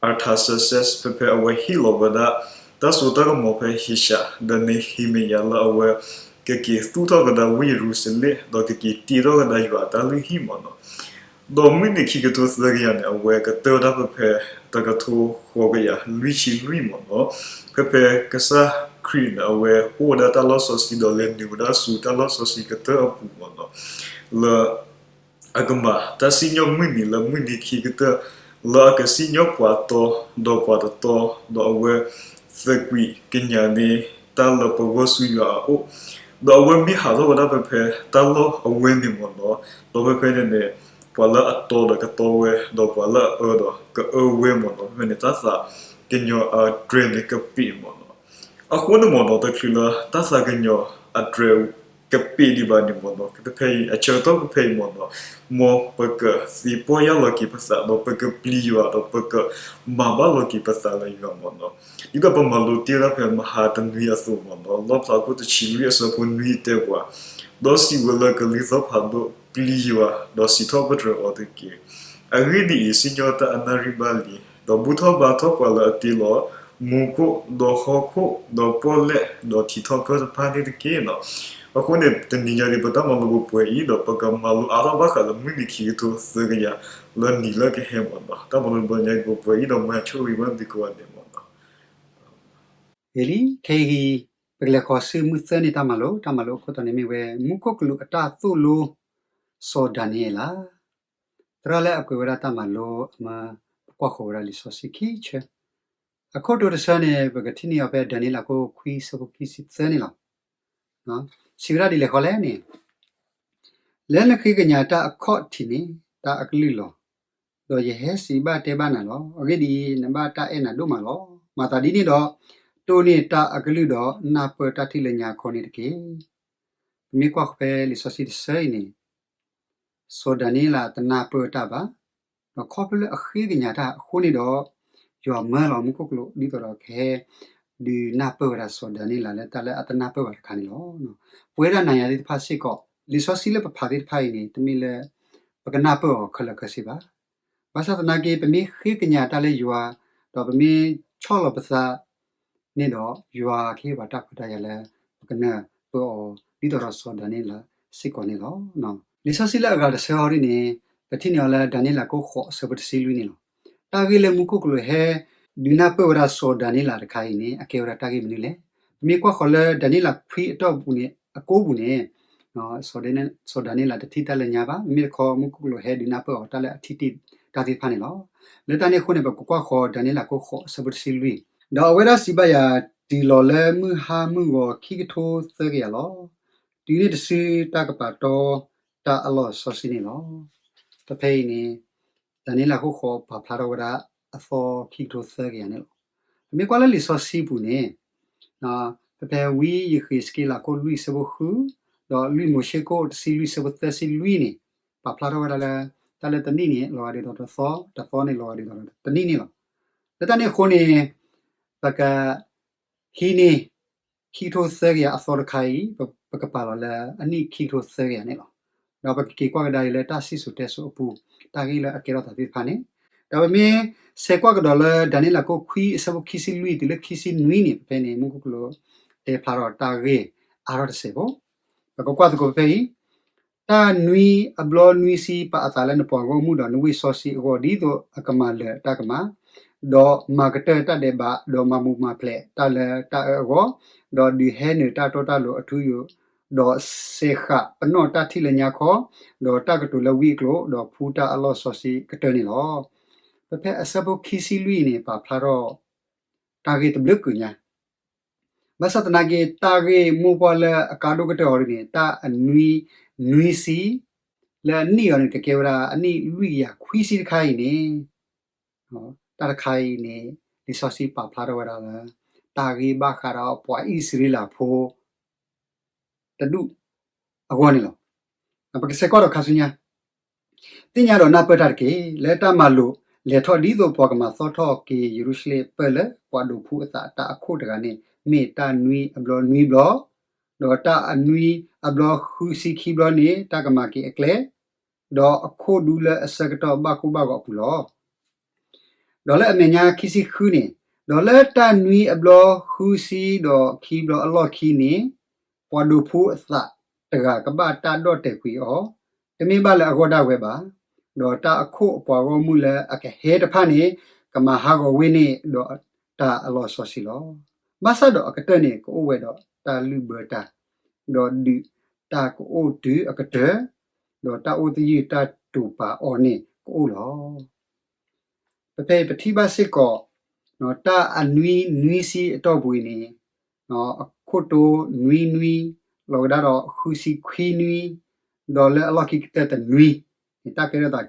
Artaxerxes ဖဲဖဲအဝဲဟ့ၣ်လီၤဝဲဒၣ် တၢ်စိတၢ်ကမီၤဖဲဟ့ၡၢၣ် ဒီးနဟ့မယၤလၢအဝဲ ကက့ၤသူၣ်ထီၣ်ကဒါဝ့ၢ်ယရူၤၡလ့ၣ် ဒီးကက့ၤတ့ထီၣ်ကဒါယွၤအတၢ်လုၢ်ဟံၣ်မ့ၢ်နီၤ. ဒီးမုၢ်နံၤခံကထိသၢကယၤန့ၣ် အဝဲကတၢၢ်ဝဲဒၣ်ဖဲဖဲ တကထိဃိးကယၤလွံၢ်ဆံလွံၢ်မ့ၢ်နီၤ. ဖဲဖဲကစၢ်ခရံာ်န့ၣ် အဝဲအိၣ်ဝဲဒၣ်တၢ်လီၢ်စီဆှံဒီးလဲၤနုာ်ဝဲဒၣ်ဆူတၢ်လီၢ်စီဆှံကတၢၢ်အပူၤမ့ၢ်နီၤ လၢ အကမၤတၢ်စံၣ်ညီၣ်မုၢ်နံၤလၢမုၢ်နံၤခံကတၢၢ် လၢအကစံၣ်ညီၣ်ပှၤတီဒီးပှၤတတီ ဒီးအဝဲသကွံးကညးန့ၢ်တၢ်လၢပဂီၢ်ဆူယွၤအအိၣ်, ဒီးအဝဲမ့ၢ်ဟးထီၣ်ဝဲဒၣ်ဖဲဖဲတၢ်လီၢ်အဝဲန့ၣ်မ့ၢ်နီၤ, ဒီးဖဲဖဲန့ၣ်န့ၣ် ပှၤလၢအတီဒီးကတီဝဲ, ဒီးပှၤလၢအအၢဒီးကအၢဝဲမ့ၢ်နီၤ, ဖဲဖဲန့ၣ်တၢ်သး ကညီအတြဲၤန့ၣ်ကပ့ၢ်မ့ၢ်နီၤ. အဃိန့ၣ်မ့ၢ်နီၤ တချုးလၢတၢ်သးကညီၤအတြဲၤကပ့ၢ်ဒံးဘၣ်န့ၣ်မ့ၢ်နီၤ ကဖဲအံၤ အဆၢကတီၢ်ကဖဲအံၤမ့ၢ်နီၤ မ်ပကသ့ပီၢ်ယၢ်လီၤက့ၤပသး ဒီးပကပျံၤယွၤ ဒီးပကမၤဘၣ်လီၤက့ၤပသးလၢယွၤမ့ၢ်နီၤ. ဒ်သိးပမၤလိတ့ၢ်ဒၣ်ဖဲမဟါတနွံအသိးမ့ၢ်နီၤ လီၣ်ဖျါခိၣ်တဆံလွံၢ်အဆၢဖိနွံတဲပှၤ, ဒီးစံးဝဲလၢကလံၤသီဖးဒိၣ်, ပျံၤယွၤ, ဒီးစံးထီၣ်ပတြၢၤအီၤတက့ၢ်. အဂ့ၢ်ဒ်အံၤ, စံၣ်ညီၣ်တၢ်အနၣ်ရံၣ်ဘၣ်လံ, ဒီးဘူၣ်ထီၣ်ဘါထီၣ်ပှၤလၢအတ့လီၤမူခိၣ်, ဒီးဟီၣ်ခိၣ်, ဒီးပီၣ်လဲၣ်, ဒီးထံထီၣ်ပၢၢ်တဖၣ်န့ၣ်တက့ၢ်နီၤ. အဃိန့ၣ် တနံၤညါန့ၣ် ပတၢ်မၤလိပှဲၤအံၤဒီး ပကမၤလိအါထီၣ်ဘၣ်ဃးလၢမုၢ်နံၤခံကထိသၢကယၤ လၢနံၤလၢကဟဲမ့ၢ်နီၤ. တၢ်မၤလိပှဲၤညါပှဲၤအံၤဒီး မ်ယွၤဆိၣ်ဂ့ၤဘၣ်သုကိးဂၤဒဲးမ့ၢ်နီၤ. ဂ့ၤလံ, ခဲအံၤ ပကလဲၤဃီၤဆူမုၢ်သၢနံၤတၢ်မၤလိ, တၢ်မၤလိအခိၣ်တီန့ၣ်မ့ၢ်ဝဲ မူခိၣ်ကလူးအတၢ်သိၣ်လိ စီၤဒၤနံးယ့လး. သရၣ်လၢအကွဲးဝဲဒၣ်တၢ်မၤလိအမၢ ပကွၢ်ဃီၤဝဲဒၣ်လံာ်စီဆှံခံဆၢ. အခိၣ်တီတဆၢန့ၣ် ပကထံၣ်န့ၢ်အီၤဖဲဒၤနံးယ့လးခိၣ်ခွံအဆၢဖိခံဆံသၢန့ၣ်လီၤ. စံးဝဲဒၣ်ဒ်လဲၣ်ဃီလဲၣ်န့ၣ်, လၢနဃ့ကညးတၢ်အခီၣ်ထံးန့ၣ် တၢ်အကလုၢ်လီၤ. ဒီးယဟဲစံးဘၣ်တဲဘၣ်နၤလီၤ. အဂ့ၢ်ဒ်အံၤ, နဘၣ်တၢ်အဲၣ်နၤဒိၣ်မးလီၤ. မၤသးဒ်န့ၣ်ဒီး, တိၢ်န့ၢ်တၢ်အကလုၢ်ဒီး နၢ်ပၢၢ်တၢ်ထံၣ်လၢညါခီန့ၣ်တက့ၢ်. ပမ့ၢ်ကွၢ်ဃီၤဖဲလံာ်စီဆှံတဆၢအံၤန့ၣ်, စီၤဒၤနံးယ့လးတနၢ်ပၢၢ်တၢ်ဘၣ်, ဒီးခီဖျိလၢအဃ့ကညးတၢ်အဃိန့ၣ်ဒီး, ယွၤမၢလီၤမူခိၣ်ကလူး ဒ်သိးဒီးကဟဲ ဒုးနၢ်ပၢၢ်ဝဲဒၣ်စီၤဒၤနံးယ့လးလၢတၢ်လၢအတနၢ်ပၢၢ်ဘၣ်တခါန့ၣ်လီၤ. ပဝဲဒၣ်နၤယၤသ့ၣ်တဖၣ်စ့ၢ်ကီး, လံာ်စီဆှံလၢပဖးသ့ၣ်တဖၣ်အံၤန့ၣ် တမ့ၢ်လၢ ပကနၢ်ပၢၢ်အီၤခဲလၢာ်ခဲဆ့ဘၣ်. ဘၣ်ဆၣ်သနာ်က့ ပမ့ၢ်ဃ့ကညးတၢ်လၢယွၤ, ဒီးပမ့ၢ်ဆီၣ်လီၤပသးန့ၣ်ဒီး, ယွၤကဟ့ၣ်ပှၤတၢ်ခွဲးတၢ်ယာ်လၢ ပကနၢ်ပၢၢ်အီၤ ဒ်သိးဒီးစီၤဒၤနံးယ့လးစ့ၢ်ကီးန့ၣ်လီၤ. လံာ်စီဆှံလၢအဂၤတဆၢအံၤဒ်န့ၣ်, ပထံၣ်န့ၢ်အီၤလၢဒၤနံးယ့လးခိၣ်ဃိးအဆၢဖိတဆံလွံၢ်န့ၣ်လီၤ. တၢ်ဂ့ၢ်လၢမူခိၣ်ကလူးဟဲ ဒုးနၢ်ပၢၢ်ဝဲဒၣ်စီၤဒၤနံးယ့လးတခါအံၤန့ၣ် အကဲဝဲဒၣ်တၢ်ဂ့ၢ်မနုၤလဲၣ်. ပမ့ၢ်ကွၢ်ဃီၤလၢဒၤနံးယ့လးခွံအတီၢ်ပူၤန့ၣ် အကိပူၤန့ၣ် စီၤဒၤနံးယ့လးတထံၣ်တၢ်လၢညါဘၣ်. မ့မ့ၢ်တခီမူခိၣ်ကလူးဟဲဒုးနၢ်ပၢၢ်အီၤတၢ်လၢအထံၣ်တ့ၢ်တၢ်သ့ၣ်တဖၣ်န့ၣ်လီၤ. လၢတၢ်န့ၣ်အဃိန့ၣ် ပကကွၢ်ဃီၤဒၤနံးယ့လးခိၣ်ဃိးအဆၢဖိတဆံလွံၢ်, ဒီးအဝဲဒၣ်စံးဘၣ်ယၤ, တုၤလီၤလၢမုၢ်ဟါမုၢ်ဂီၤခံကထိသၢကယၤလီၤ. တုၤန့ၣ်တစုတၢ်ကပာ်တီတၢ်အလီၢ်စီဆှံန့ၣ်လီၤ. ဖဲဖဲအံၤန့ၣ် ဒၤနံးယ့လးခိၣ်ဃိးပာ်ဖျါထီၣ်ဝဲဒၣ်အသီခံကထိသၢကယၤန့ၣ်လီၤ. ပမ့ၢ်ကွၢ်လၢလံာ်စီဆှံပူၤန့ၣ်, ဖဲဖဲဝံယဃ့းစက့လးခိၣ်လွံၢ်ဆၢဖိဃု, ဒီးလွံၢ်မိၤၡ့ခိၣ်တဆံလွံၢ်ဆၢဖိသၢဆံလွံၢ်န့ၣ်, ပာ်ဖျါထီၣ်ဝဲဒၣ်လၢ တၢ်လၢတနံၣ်န့ၣ် လီၤဂာ်ဒ်သိးတသီ, တသီန့ၣ်လီၤဂာ်ဒ်သိးတနံၣ်န့ၣ်လီၤ. လၢတၢ်န့ၣ်အဃိန့ၣ်, ပက ဟံးန့ၢ် ခံကထိသၢကယၤအသီတခါအံၤ, ပကပာ်လီၤလၢအနံၣ်ခံကထိသၢကယၤန့ၣ်လီၤ. ဒီးပကက့ၤကွၢ်ကဒါအံၤလၢတၢ်စံၣ်စိၤတဲစိၤအပူၤ, တၢ်ဂ့ၢ်လၢအကဲထီၣ်သးသ့ၣ်တဖၣ်န့ၣ်, ဒီးပမ့ၢ်ဆဲးကွၢ်ကဒီးလၢဒၤနံးယ့လးခိၣ်ခွံအဆၢဖိခံဆံလွံၢ်တုၤလၢခံဆံနွံန့ၣ်, ဖဲဖဲန့ၣ် မူခိၣ်ကလူးတဲဖျါထီၣ်တၢ်ဂ့ၢ်အါထီၣ်တစဲးဖိ, ပကကွၢ်သကိးဖဲဖဲအံၤ တၢ်နွံအဘျီနွံဆံပာ်အသးလၢနပှၤဂီၢ်မုၢ်ဒီးနဝ့ၢ်စီဆှံအဂီၢ် ဒ်သိးအကမၤလၢာ်တၢ်ကမၣ်, ဒီးမၤကတၢၢ်တၢ်ဒဲးဘး, ဒီးမၤမူးမၤဖျဲးတၢ်လၢတၢ်အၢအဂီၢ်, ဒီးဒုးဟဲနုာ်တၢ်တီတၢ်လိၤအထူအယိာ်, ဒီးစဲးဃာ်ပနီၣ်တၢ်ထံၣ်လၢညါခီ, ဒီးတၢ်ကတိၤလၢဝံအကျိာ်, ဒီးဖှူတၢ်အလီၢ်စီဆှံကတၢၢ်န့ၣ်လီၤ. ဖဲဖဲအဆၢဖိခံဆံလွံၢ်အံၤန့ၣ် ပာ်ဖျါထီၣ် တၢ်ဂ့ၢ်တဘျုးကုာ်ညါ ဘၣ်ဆၣ်သနာ်က့ တၢ်ဂ့ၢ်မိၢ်ပှၢ်လၢအကါဒိၣ်ကတၢၢ်အီၤဒ်န့ၣ် တၢ်အနွံနွံဆံ လၢအနံၣ်အီၤန့ၣ် ကကဲဝဲဒၣ်အနံၣ်လွံၢ်ကယၤခွံဆံတခါအံၤန့ၣ်, တၢ်တခါအံၤန့ၣ် လံာ်စီဆှံပာ်ဖျါထီၣ်ဝဲဒၣ်လၢ တၢ်ဂ့ၢ်ဘၣ်ဃးဒီးပှၤအံၣ်စရ့လးဖိ တဒူၣ်အဂီၢ်န့ၣ်လီၤ. ပကဆဲးကွၢ်ဒီးခါဆူညါ သ့ၣ်ညါဒီးနၢ်ပၢၢ်တၢ်တက့ၢ်. လၢတၢ်မၤလိာ်လဲၤထီၣ်ဒ်သိးပှၤကမၤသီထီၣ်က့ၤယရူၤၡလ့ၣ်ပၢၢ်လၢပှၤဒိးဖှူအသးတၢ်အခိၣ်တဂၤန့ၣ် မ့ၢ်တၢ်နွံအဘျီနွံဘျီ, ဒီးတၢ်အနွံအဘျီဃုဆံခံဘျီန့ၣ် တၢ်ကမၤက့ၤအကျဲ, ဒီးအခိၣ်ဒူလၢအဆၢကတီၢ်ဘၣ်ကိၢ်ဘၣ်ဂီၤအပူၤလီၤ. ဒီးလၢအမဲာ်ညါခံဆံဃုန့ၣ်, ဒီးလၢတၢ်နွံအဘျီဃုဆံဒီးခံဘျီအလီၢ်ခံန့ၣ်, ပှၤဒိးဖှူအသးတဂၤကဘၣ်တၢ်ဒီၣ်တဲာ်ကွံာ်အီၤ, တမ့ၢ်ဘၣ်လၢအဂီၢ်ဒၣ်ဝဲဘၣ်. ဒီးတၢ်အခိၣ်အပှၤဂီၢ်မုၢ်လၢအကဟဲတဖၣ်န့ၣ် ကမၤဟးဂီၤဝ့ၢ်န့ၣ်ဒီးတၢ်အလီၢ်စီဆှံလီၤ. ဘၣ်ဆၣ်ဒီးအကတၢၢ်န့ၣ် ကအိၣ်ဝဲဒီးတၢ်လုၢ်ဘၢတၢ်, ဒီးဒုးတၢ်ကအိၣ်တုၤအကတၢၢ်, ဒီးတၢ်အိၣ်သယုၢ်တၢ်တိာ်ပာ်အီၤန့ၣ်ကအိၣ်လီၤ. ပဖဲအံၤပထံၣ်ဘၣ်စ့ၢ်ကီး တၢ်အနွံနွံဆံအတီၢ်ပူၤအံၤန့ၣ်, အခိၣ်တိနွံနွံ လီၤကဒါဒီးဃုဆံခွံနွံ, ဒီးလၢအလီၢ်ခံကတၢၢ်တနွံ, တၢ်ကဲထီၣ်သး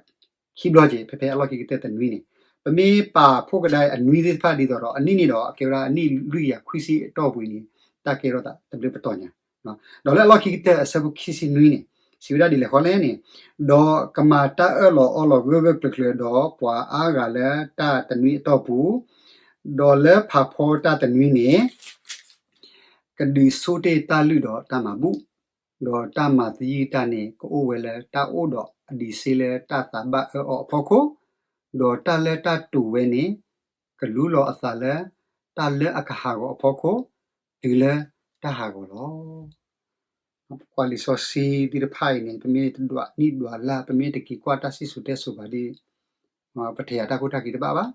ခံဘျီက့ၤ ဖဲဖဲအလီၢ်ခံကတၢၢ်တနွံန့ၣ်, ပမ့ၢ်ပာ်ဖှိၣ်ကဒါအံၤအနွံသ့ၣ်တဖၣ်ဒ်သိးဒီး အနံၣ်န့ၣ်ဒီး အကဲဝဲဒၣ်အနံၣ်လွံၢ်ကယၤခွံဆံအတီၢ်ပူၤအံၤန့ၣ် တၢ်ကဲထီၣ်သးတဘျုးပတီၢ်ညါ, ဒီးလၢအလီၢ်ခံကတၢၢ်အဆၢဖိခံဆံနွံန့ၣ် စံးဝဲဒၣ်ဒ်လဲၣ်ဃီလဲၣ်န့ၣ်, ဒီးကမၤတၢ်အၢၣ်လီၤအီလီၤဂၢၢ်ဂၢၢ်ကျၢၤကျၢၤ ဒီးပှၤအါဂၤလၢတၢ်တနွံအတီၢ်ပူၤ, ဒီးလၢဖးဖီတၢ်တနွံန့ၣ် ကဒုးဆိတ့ၢ်တၢ်လုၢ်ဒီးတၢ်မၤဘူၣ်, ဒီးတၢ်မၤသယုၢ်တၢ်န့ၣ် ကအိၣ်ဝဲလၢတၢ်အိၣ်ဒီးအဒံးဆှံလၢတၢ်သးဘၣ်အၢအီၤအဖီခိၣ်, ဒီးတၢ်လၢတၢ်တိာ်ဝဲန့ၣ် ကလူလီၤအသးလၢတၢ်လၢအကဟးဂီၤအဖီခိၣ် တုၤလၢတၢ်ဟးဂီၤလီၤ. ပကွၢ်လံာ်စီဆှံသ့ၣ်တဖၣ်အံၤန့ၣ် ပမ့ၢ်တဒွးနံၣ်ဒွးလါ ပမ့ၢ်တက့ၤကွၢ်တၢ်စံၣ်စိၤတဲစိၤဘၣ်ဒီး ပထံၣ်တၢ်ခိၣ်တၢ်ခံးတဘၣ်ဘၣ်.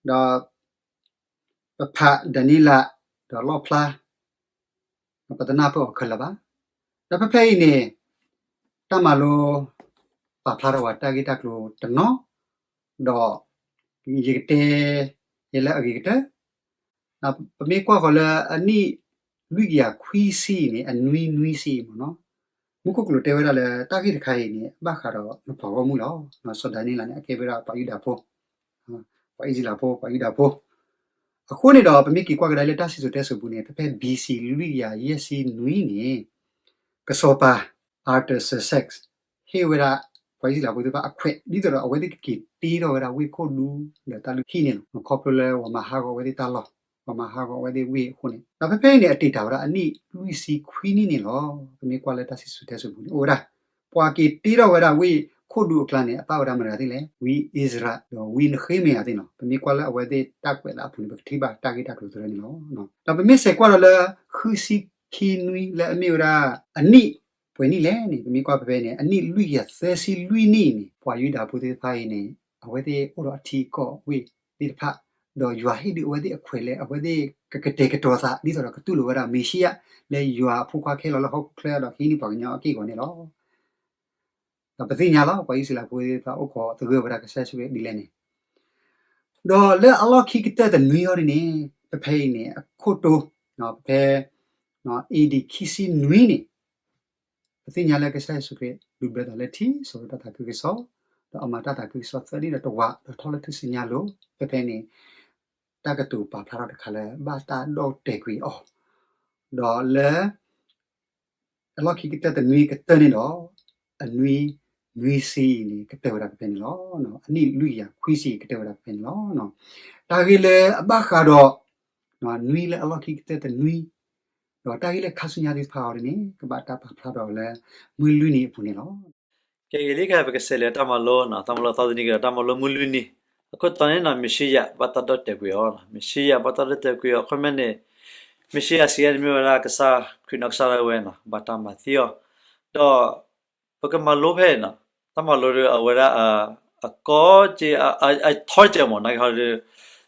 ဒီး ပဖးဒၤနံးယ့လး ဒီးလီၣ်ဖျါ ပတနၢ်ပၢၢ်အီၤခဲလၢာ်ဘၣ်. ဒီးဖဲဖဲအံၤန့ၣ် တၢ်မၤလိ ပာ်ဖျါထီၣ်ဝဲတၢ်ဂ့ၢ်တၢ်ကျိၤတနီၤ, ဒီး ယကတဲ ယဲလၢအဂ့ၤကတၢၢ် ပမ့ၢ်ကွၢ်ဃီၤလၢအနံၣ်လွံၢ်ကယၤခွံဆံအံၤန့ၣ် အနွံနွံဆံအံၤမ့ၢ်နီၤ, မူခိၣ်ကလူးတဲဝဲဒၣ်လၢတၢ်ဂ့ၢ်တခါအံၤန့ၣ် ဘၣ်ဃးဒီးနပှၤဂီၢ်မုၢ်လီၤ. စီၤဒၤနံးယ့လးန့ၣ် အကဲဝဲဒၣ်ပှၤယူဒၤဖိ ပှၤအံၣ်စရ့လးဖိ ပှၤယူဒၤဖိ. အဃိန့ၣ်ဒီး ပမ့ၢ်က့ၤကွၢ်ကဒါလၢတၢ်စံၣ်စိၤတဲစိၤပူၤန့ၣ် ဖဲဖဲ ဘီစံ လွံၢ်ကယၤယဲၢ်ဆံနွံန့ၣ် ကစီၤပၤ Artaxerxes ဟ့ၣ်ဝဲဒၣ် ပှၤအံၣ်စရ့လးဖိသ့ၣ်တဖၣ်အခွဲး ဒ်သိးဒီးအဝဲသ့ၣ်ကက့ၤတ့ထီၣ်ဝဲဒၣ်ဝ့ၢ်ခိၣ်ဒူဒီးတၢ်လုၢ်ဟံၣ်န့ၣ်လီၤ. ခီဖျိလၢပှၤမၤဟးဂီၤအဝဲသ့ၣ်တၢ်လီၢ်, ပှၤမၤဟးဂီၤအဝဲသ့ၣ်ဝ့ၢ်အဃိန့ၣ် ဒီးဖဲဖဲအံၤန့ၣ် အတ့ၢ်တၢ်ဝဲဒၣ်အနံၣ်လွံၢ်ဆံခွံနံၣ်န့ၣ်လီၤ. ပမ့ၢ်ကွၢ်လၢတၢ်စံၣ်စိၤတဲစိၤပူၤန့ၣ် အိၣ်ဝဲဒၣ် ပှၤက့ၤတ့ထီၣ်ဝဲဒၣ်ဝ့ၢ်ခိၣ်ဒူအကျါန့ၣ် အပၣ်ဝဲဒၣ်မတၤဂၤသ့ၣ်လဲၣ်, ဝံအ့စရၤ ဒီးဝံနဃ့မယၤသ့ၣ်လီၤ. ပမ့ၢ်ကွၢ်လၢအဝဲသ့ၣ်တၢ်ကွဲးလၢအပူၤန့ၣ် ပကထံၣ်ဘၣ်တၢ်ဂ့ၢ်တၢ်ကျိၤသရၢန့ၣ်လီၤ. ဒီးပမ့ၢ်ဆဲးကွၢ်ဒီးလၢ ဃုဆံခံနွံလၢအမ့ၢ်ဝဲဒၣ် အနံၣ်ပှဲၤနံၣ်လဲၣ်န့ၣ် ပမ့ၢ်ကွၢ်ဖဲဖဲန့ၣ် အနံၣ်လွံၢ်ကယၤသၢဆံလွံၢ်နံၣ်အံၤန့ၣ် ပှၤယူဒၤဖိသ့ၣ်တဖၣ်အံၤန့ၣ် အဝဲသ့ၣ်အိၣ်ဒီးအထံအကီၢ်ဝ့ၢ်သ့ၣ်တဖၣ်, ဒီးယွၤဟ့ၣ်ဒုးအဝဲသ့ၣ်အခွဲးလၢ အဝဲသ့ၣ်ကကတဲာ်ကတီၤသး ဒ်သိးဒီးကတူၢ်လိာ်ဝဲဒၣ်မ့ၤၡံယၤ လၢယွၤအဖိခွါခဲလၢာ်လၢဟီၣ်ခိၣ်ချၢဒီးကဟံးန့ၢ်ပှၤကညီအက့ၢ်အဂီၤန့ၣ်လီၤ. ဒီးပသ့ၣ်ညါလီၤ ပှၤအံၣ်စရ့လးဖိသ့ၣ်တဖၣ်အိၣ်ခိးသဂၢၢ်ဝဲဒၣ်ကစၢ်ယ့ၣ်ၡူးခရံာ်ဒ်လဲၣ်န့ၣ်, ဒီးလၢအလီၢ်ခံကတၢၢ်တနွံအံၤန့ၣ်န့ၣ် ဖဲဖဲအံၤန့ၣ် အခိၣ်တိ ဖဲ အ့ဒံး ခံဆံနွံန့ၣ် ပသ့ၣ်ညါလၢကစၢ်ယ့ၣ်ၡူးခရံာ် လူၤဘျၢသးလၢထံ ဆိၣ်ဂ့ၤတၢ်သးခုကစီၣ်, ဒီးအမၤတၢ်သးခုကစီၣ်သၢနံၣ်ဒီးတဝး ဒီးထီၣ်လၢထူၣ်စုညါအလိၤ, ဖဲဖဲန့ၣ် တၢ်ကတိၤပာ်ဖျါထီၣ်တခါလၢဘၣ်တၢ်ဒီၣ်တဲာ်ကွံာ်အီၤ, ဒီးလၢ အလီၢ်ခံကတၢၢ်တနွံကတၢၢ်န့ၣ်ဒီး အနွံနွံဆံအံၤန့ၣ် ကတၢၢ်ဝဲဒၣ်ဖဲဖဲန့ၣ်လီၤ. အနံၣ်လွံၢ်ကယၤခွံဆံအံၤ ကတၢၢ်ဝဲဒၣ်ဖဲဖဲန့ၣ်လီၤ. တၢ်ဂ့ၢ်လၢအဘၣ်ဃးဒီး နွံလၢအလီၢ်ခံကတၢၢ်တနွံ, ဒီးတၢ်ဂ့ၢ်လၢခါဆူညါသ့ၣ်တဖၣ်အံၤန့ၣ် ကဘၣ်တၢ်ပာ်ဖျါထီၣ်လၢ မုၢ်လွံၢ်နံၤအပူၤန့ၣ်လီၤ. ကဲဂ့ၤလံ ခဲအံၤပကစးလဲၤတၢ်မၤလိ တၢ်မၤလိသီတနံၤကဒီး တၢ်မၤလိမုၢ်လွံၢ်နံၤ, အခိၣ်တီန့ၣ်နီၤ မ့ၤၡံယၤဘၣ်တၢ်ဒီၣ်တဲာ်ကွံာ်အီၤ, မ့ၤၡံယၤဘၣ်တၢ်ဒီၣ်တဲာ်ကွံာ်အီၤ အခီပညီန့ၣ် မ့ၤၡံယၤစံးဝဲန့ၣ်မ့ၢ်ဝဲဒၣ်ကစၢ်ခရံာ်နီၢ်ကစၢ်ဒၣ်ဝဲနီၤ ဘၣ်တၢ်မၤသံအီၤ, ဒီး ပကမၤလိဖဲနီၤ, တၢ်မၤလိဒီးအဝဲဒၣ် အကီက့ အထီကဲမ့ၢ် နာ်က့ဟီဒီး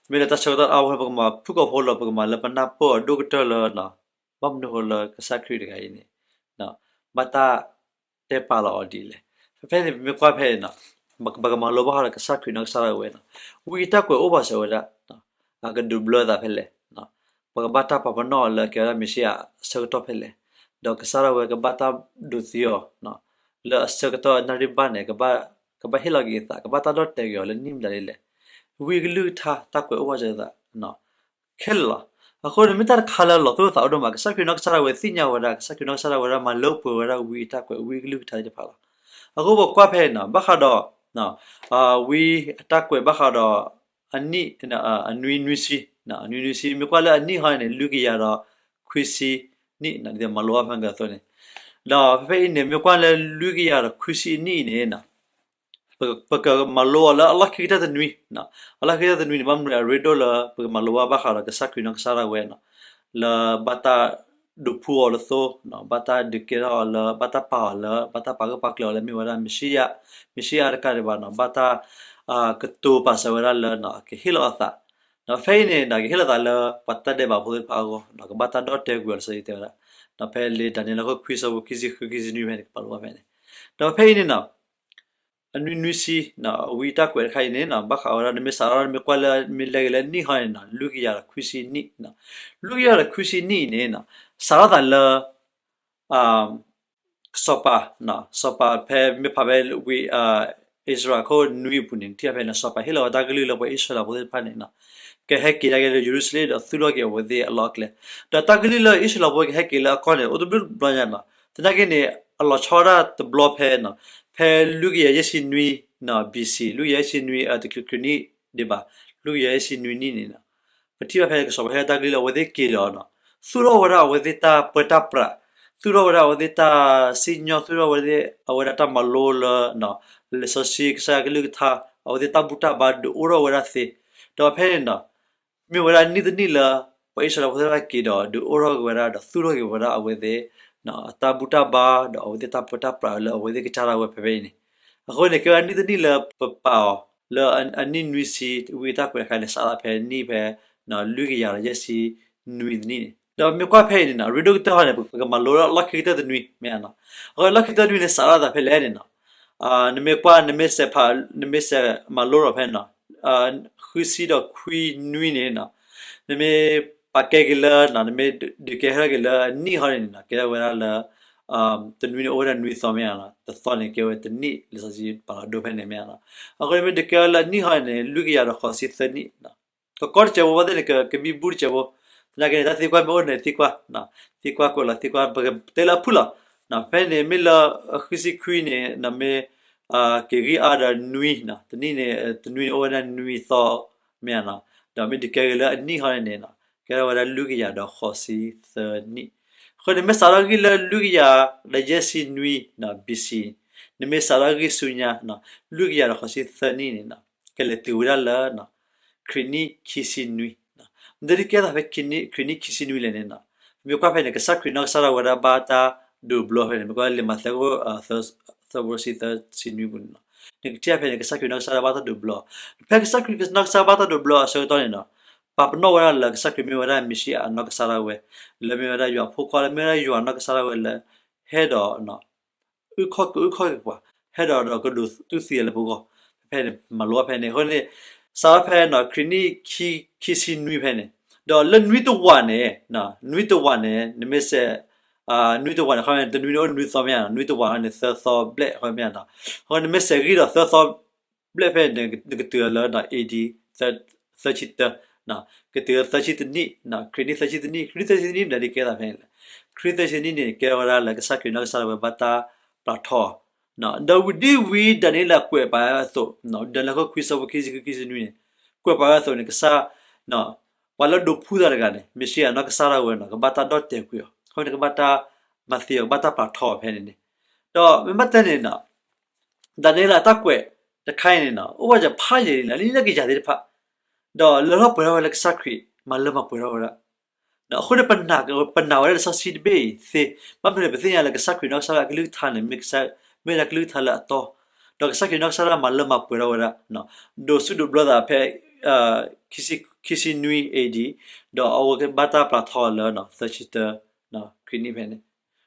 မ့ၢ်လၢတၢ်ဆၢကတီၢ်အါဝဲ ပကမၤဖုၣ်ကိာ်ဖိလီၤ ပကမၤလၢပနၢ်ပၢၢ်အီၤဒိၣ်ကတၢၢ်လၢ ဘၣ်မနုၤဃိလၢကစၢ်ခရံာ်တဂၤအံၤန့ၣ် ဘၣ်တၢ်တဲပာ်လီၤအီၤဒ်လဲၣ်. ဖဲဖဲန့ၣ် ပမ့ၢ်ကွၢ်ဖဲန့ၣ်နီၤ, ပကမၤလိဘၣ်ဃးဒီးကစၢ်ခရံာ်နီၢ်ကစၢ်ဒၣ်ဝဲနီၤ, ဝံအတၢ်ကွဲးအိၣ်ပာ်စၢၤဝဲဒၣ် အကဒုးဘျၢသးဖဲလဲၣ်, ပကဘၣ်တၢ်ပာ်ပနီၣ်အီၤလၢအကဲဝဲဒၣ်မ့ၤၡံယၤအဆၢကတီၢ်ဖဲလဲၣ်, ဒီးကစၢ်ဒၣ်ဝဲကဘၣ်တၢ်ဒိးသံအီၤ လၢအဆၢကတီၢ်နၣ်ရံၣ်ဘၣ်န့ၣ် ကဘၣ်ဟ့ၣ်လီၤက့ၤအသး ကဘၣ်တၢ်ဒီၣ်တဲာ်က့ၤအီၤလၢနံၣ်မတၤဒ်လဲၣ်, ဝံအကလုၢ်ကထါတၢ်ကွဲးအိၣ်ပာ်စၢၤသး ခဲလၢာ်လီၤ. အဃိန့ၣ် မ့ၢ်တၢ်တခါလၢလီၤသူၣ်လီၤသးအိၣ်ဒိၣ်မး ကစၢ်ခရံာ်နီၢ်ကစၢ်ဒၣ်ဝဲသ့ၣ်ညါဝဲဒၣ် ကစၢ်ခရံာ်နီၢ်ကစၢ်ဒၣ်ဝဲဒၣ်မၤလၢပှဲၤဝဲဒၣ်ဝံအတၢ်ကွဲးဝံအကလုၢ်ကထါသ့ၣ်တဖၣ်လီၤ. အဃိပကွၢ်ဖဲနီၤ ဘၣ်ဃးဒီး ဝံအတၢ်ကွဲးဘၣ်ဃးဒီး အနံၣ် အနွံနွံဆံ အနွံနွံဆံ မ့ၢ်ကွၢ်လၢအနံၣ်ဟီန့ၣ် လွံၢ်ကယၤဒီးခွံဆံနံၣ် ဒ်သိးမၤလိအီၤဖဲကသီန့ၣ်, ဒီးဖဲဖဲအံၤန့ၣ် မ့ၢ်ကွၢ်လၢလွံၢ်ကယၤဒီးခွံဆံနံၣ်အံၤန့ၣ် ပကမၤလိအီၤလၢအလီၢ်ခံကတၢၢ်တနွံ, အလီၢ်ခံကတၢၢ်တနွံန့ၣ် ဘၣ်မနုၤအရ့ဒိၣ်လၢ ပကမၤလိဘၣ်ဘၣ်ဃးဒီးကစၢ်ခရံာ်နီၢ်ကစၢ်ဒၣ်ဝဲနီၤ, လၢဘၣ်တၢ်ဒုးဖှူအီၤလၢသိ, ဘၣ်တၢ်ဒုးကဲထီၣ်အီၤလၢ ဘၣ်တၢ်ပာ်အီၤလၢ ဘၣ်တၢ်ပာ်ဂၢၢ်ပာ်ကျၢၤအီၤလၢမ့ၢ်ဝဲဒၣ်မ့ၤၡံယၤ, မ့ၤၡံယၤတကးဒံးဘၣ်နီၤ ဘၣ်တၢ် ကတိၤပာ်စၢၤဝဲဒၣ်လၢ ကဟ့ၣ်လီၤအသး, ဖဲအံၤန့ၣ် ကဟ့ၣ်လီၤသးလၢ ပှၤတၢ်ဒဲးဘးဖိသ့ၣ်တဖၣ်အဂီၢ် ကဘၣ်တၢ်ဒီၣ်တဲာ်ကွံာ်အီၤလီၤ စံးတဲဝဲဒၣ်, ဖဲလံာ်ဒၤနံးယ့လးခိၣ်ခွံဆၢဖိခံဆံဃု ခံဆံနွံဖဲန့ၣ် ကပာ်လီၤဘၣ်ဖဲန့ၣ်, ဒီးဖဲအံၤန့ၣ်နီၤ အနွံနွံဆံ ဝံတၢ်ကွဲးတခါအံၤန့ၣ် ဘၣ်ဃးဝဲဒၣ် နမ့ၢ်စးထီၣ် နမ့ၢ်ကွၢ်လၢ မ့ၢ်လဲၤက့ၤလၢနံၣ်ဟီန့ၣ်နီၤ လွံၢ်ကယၤဒီးခွံဆံနံၣ်, လွံၢ်ကယၤဒီးခွံဆံနံၣ်အံၤန့ၣ် စးထီၣ်သးလၢ စီၤပၤ, စီၤပၤဖဲမ့ၢ်ဖးဖဲဝံ အ့ အံၣ်စရ့လးအခိၣ်နွံအပူၤန့ၣ် နထံၣ်ဖဲန့ၣ် စီၤပၤဟ့ၣ်လီၤဝဲတၢ်ကလုၢ်လၢပှၤအံၣ်စရ့လးဖိသ့ၣ်တဖၣ်န့ၣ် ကဟဲက့ၤဒၣ်က့ၤလၢယရူၤၡလ့ၣ်ဒီးသူၣ်ထီၣ်က့ၤအဝဲသ့ၣ်အလီၢ်အကျဲ, ဒီးတၢ်ကလုၢ်လၢအံၣ်စရ့လးဖိကဟဲက့ၤလၢအကီၢ်န့ၣ် အိၣ်တဘျုးဘျီညါနီၤ, သနာ်က့န့ၣ် အလီၤဆီဒၣ်တဘျီဖဲနီၤ, ဖဲလွံၢ်ကယၤယဲၢ်ဆံနွံနီၤ B C လွံၢ်ကယၤယဲၢ်ဆံနွံ တချုးခရံာ်နံၣ်ဒံးဘၣ်, လွံၢ်ကယၤယဲၢ်ဆံနွံနံၣ်န့ၣ် ပထံၣ်ဘၣ်ဖဲန့ၣ် ကစီၤပၤဟ့ၣ်တၢ်ကလုၢ်လၢအဝဲသ့ၣ်က့ၤဒီးနီၤ, သူၣ်ထီၣ်ဝဲဒၣ်အဝဲသ့ၣ်တၢ်ပၢတၢ်ပြး, သူၣ်ထီၣ်ဝဲဒၣ်အဝဲသ့ၣ်တၢ်စံၣ်ညီၣ်, သူၣ်ထီၣ်ဝဲဒၣ်အဝဲဒၣ်တၢ်မၤလိလၢ လံာ်စီဆှံ ကစၢ်ယွၤကလုၢ်ကထါ, အဝဲသ့ၣ်တၢ်ဘူၣ်တၢ်ဘါဒုးအိၣ်ထီၣ်ဝဲဒၣ်သ့, ဒီးဖဲန့ၣ်နီၤ မ့ၢ်ဝဲဒၣ်နံၣ်တနံၣ်လၢ ပှၤအံၣ်စရ့လးဖိသ့ၣ်တဖၣ်က့ၤဒီး ဒုးအိၣ်ထီၣ်က့ၤဝဲဒၣ် ဒီးသူၣ်ထီၣ်က့ၤဝဲဒၣ်အဝဲသ့ၣ် အတၢ်ဘူၣ်တၢ်ဘါ ဒီးအဝဲသ့ၣ်တၢ်ပၢတၢ်ပြးလၢအဝဲသ့ၣ်ကစၢ်ဒၣ်ဝဲဖဲဖဲအံၤန့ၣ်, အဃိန့ၣ် ကဲဝဲဒၣ်နံၣ်တနံၣ်လၢပပာ်အီၤ လၢအနံၣ်နွံဆံ ဝံတၢ်ကွဲးတခါန့ၣ် စးထီၣ်ဖဲနံၣ်ဖဲ လွံၢ်ကယၤဒီးယဲၢ်ဆံနွံတနံၣ်န့ၣ်, ဒီးမ့ၢ်ကွၢ်ဖဲအံၤန့ၣ်နီၤ ရ့ဒိၣ်ကတၢၢ်ဟီန့ၣ် ပကမၤလိလၢလီၢ်ခံကတၢၢ်တနွံ မ့ၢ်ဧါနီၤ, အဃိလီၢ်ခံကတၢၢ်တနွံန့ၣ် စးထီၣ်သးဖဲလဲၣ်န့ၣ်နီၤ နမ့ၢ်ကွၢ် နမ့ၢ်စဲးဖး နမ့ၢ်စဲးမၤလိထီၣ်ဖဲန့ၣ်နီၤ ဃုဆံဒီးခွံနွံန့ၣ်နီၤ, နမ့ၢ်ပာ်ကဲက့ၤလၢ နမ့ၢ်ဒုးကဲထီၣ်က့ၤလၢအနံၣ်ဟီန့ၣ်နီၤ ကဲထီၣ်ဝဲဒၣ်လၢ တနွံန့ၣ်အိၣ်ဝဲဒၣ်နွံသီမ့ၢ်ဧါနီၤ, တသီန့ၣ်ကဲဝဲတနံၣ် လံာ်စီဆှံပာ်လီၤဒိဖဲန့ၣ်မ့ၢ်ဧါနီၤ, အဃိန့ၣ်မ့ၢ်ဒုးကဲထီၣ်လၢအနံၣ်ဟီန့ၣ် လွံၢ်ကယၤဒီးဃိးဆံသၢနံၣ် ကကီတစဲးဖိဘၣ်သ့ၣ်န့ၣ် ကမံဘူၣ်တစဲးဖိ, သနာ်က့န့ၣ် တၢ်သံကွၢ်မ့ၢ်အိၣ်န့ၣ်သံကွၢ်, သံကွၢ်ကွဲးလီၤသံကွၢ် ပကတဲလၢအဖုၣ်လီၤ, ဖဲန့ၣ်မ့ၢ်လၢ ဃုဆံခွံန့ၣ် နမ့ၢ် က့ၤဂံၢ်အါဒီးနွံ, တနံၣ်န့ၣ် တနွံန့ၣ်အိၣ်ဝဲဒၣ်နွံသီ မ့ၢ်ဧါနီၤ, ဒီးမ့ၢ်ဒုးကဲက့ၤလၢအနံၣ်ဟီန့ၣ်န့ၣ် ကဲထီၣ်ဝဲဒၣ်လွံၢ်ကယၤဒီးဃိးဆံသၢနံၣ်, အဃိန့ၣ် မ့ၢ်စးထီၣ်ဂံၢ်လၢလွံၢ်ကယၤဒီးယဲၢ်ဆံနွံ B C နမ့ၢ်စးထီၣ်ဂံၢ်ဆူညါ လွံၢ်ကယၤဒီးဃိးဆံသၢနံၣ်န့ၣ် ကလဲၤတုၤဝဲဒၣ်လၢ ခရံာ်နံၣ်ခံဆံနွံ, မ့ၢ်ဒ်ကဲသးဖဲခရံာ်နံၣ် ခရံာ်နံၣ်ခံဆံနွံလဲၣ်န့ၣ်နီၤ, မ့ၢ်ကွၢ်ဖဲန့ၣ် ကစၢ်ခရံာ်နီၢ်ကစၢ်ဒၣ်ဝဲဒၣ်ဘၣ်တၢ်ဒိးဘျီဖဲန့ၣ် မ့ၢ်ကွၢ်လံာ်မးသဲ သၢဘိဆံသၢဆံနွံပူၤန့ၣ်နီၤ, နကထံၣ်ဖဲန့ၣ် ကစၢ်ခရံာ်နီၢ်ကစၢ်ဒၣ်ဘၣ်တၢ်ဒိးဘျီ, ဖဲကစၢ်ခရံာ်နီၢ်ကစၢ်ဘၣ်တၢ်ဒိးဘျီအဆၢကတီၢ်န့ၣ်နီၤ, ပာ်ပနီၣ်ဝဲဒၣ်လၢကစၢ်ခရံာ်မ့ၢ်ဝဲဒၣ်မ့ၣ်ၡံအၤနီၢ်ကစၢ်ဒၣ်ဝဲ, လၢမ့ၢ်ဝဲဒၣ်ယွၤအဖိခွါ လၢမ့ၢ်ဝဲဒၣ်ယွၤနီၢ်ကစၢ်ဒၣ်ဝဲလၢ ဟဲဒီး အုၣ်ခီၣ်ကအုၣ်ခီၣ်က့ၤပှၤ, ဟဲဒီးဒီးကဒိးတူၢ်သံအီၤလၢပဂီၢ်, ဖဲဖဲန့ၣ် မၤလိဖဲန့ၣ် အဃိန့ၣ် စးထီၣ်ဖဲနီၤ ခရံာ်နံၣ်ခံ ခံဆံနွံဖဲန့ၣ်, ဒီးလၢနွံတဝာ်န့ၣ် နွံတဝာ်န့ၣ် နမ့ၢ်စဲး နွံတဝာ်န့ၣ် ခီန့ၣ် တနွံန့ၣ်အိၣ်နွံသီမ့ၢ်ဧါနီၤ, နွံတဝာ်န့ၣ် သၢသီဘျဲၣ် ခီမ့ၢ်ဧါနီၤ, အဃိန့ၣ်နမ့ၢ်စဲးဂံၢ်ဒီးသၢသီဘျဲၣ်ဖဲန့ၣ် နကတုၤလၢနီၤ A D သၢဆံတၢ ကတုၤလၢသၢဆံတနံၣ်, ခရံာ်နံၣ်သၢဆံတနံၣ်, ခရံာ်နံၣ်သၢဆံတနံၣ် မ့ၢ်ဒၣ်ဒ်ကဲသးဖဲန့ၣ်လဲၣ်, ခရံာ်နံၣ်သၢဆံတနံၣ်န့ၣ် ကဲဝဲဒၣ်လၢကစၢ်ခရံာ်နီၢ်ကစၢ်ဒၣ်ဝဲဘၣ်တၢ်ပျၢ်ထီအီၤ, ဒီးဝံၤဒ်ဝံၤဒၤနံးယ့လးကွဲးပာ်ဝဲအသိး, ဒၤနံးယ့လးခိၣ်ခွံဆၢဖိခံဆံခံ ခံဆံနွံန့ၣ် ကွဲးပာ်ဝဲအသိးန့ၣ် ကစၢ် ပှၤလၢဒိးဖှူသးတဂၤန့ၣ် မ့ၣ်ၡံအၤနီၢ်ကစၢ်ဒၣ်ဝဲနီၤ ကဘၣ်တၢ်ဒီၣ်တဲာ်ကွံာ်အီၤ, ခီဖျိန့ၣ် ကဘၣ်တၢ်မၤသံအီၤ ကဘၣ်တၢ်ပျၢ်ထီအီၤဖဲန့ၣ်န့ၣ်, ဒီးမ့ၢ်ဘၣ်တဲန့ၣ်နီၤ ဒၤနံးယ့လးတၢ်ကွဲးတခါအံၤန့ၣ်နီၤ အိၣ်ဝဲယဖးယံာ်လံနီၤ လၢကယၤသ့ၣ်တဖၣ်, ဒီးလၢထီၣ်ပှဲၤထီၣ်ဝဲလၢကစၢ်ခရံာ် မၤလၢမၤပှဲၤထီၣ်ဝဲဒၣ်, အဃိန့ၣ် ပနာ်ဝဲဒၣ်လံာ်စီဆှံတဘ့ၣ်အံၤသ့, ဘၣ်မနုၤလဲၣ် ပသ့ၣ်ညါလၢကစၢ်ခရံာ်နီၢ်ကစၢ်ဒၣ်အကလုၢ်ကထါန့ၣ် မ့ၢ်ကစၢ် မ့ၢ်ဝဲဒၣ်ကလုၢ်ကထါလၢအတီ, ဒီးကစၢ်ခရံာ်နီၢ်ကစၢ်ဒၣ်မၤလၢမၤပှဲၤထီၣ်ဝဲဒၣ်, ဒိးစူးဒိးဘျီသးဖဲ ခံဆံနွံ A D, ဒီးအဝဲကဘၣ်တၢ်ပျၢ်ထီအီၤလၢ သၢဆံတၢ ခရံာ်နံၣ်ဖဲန့ၣ်,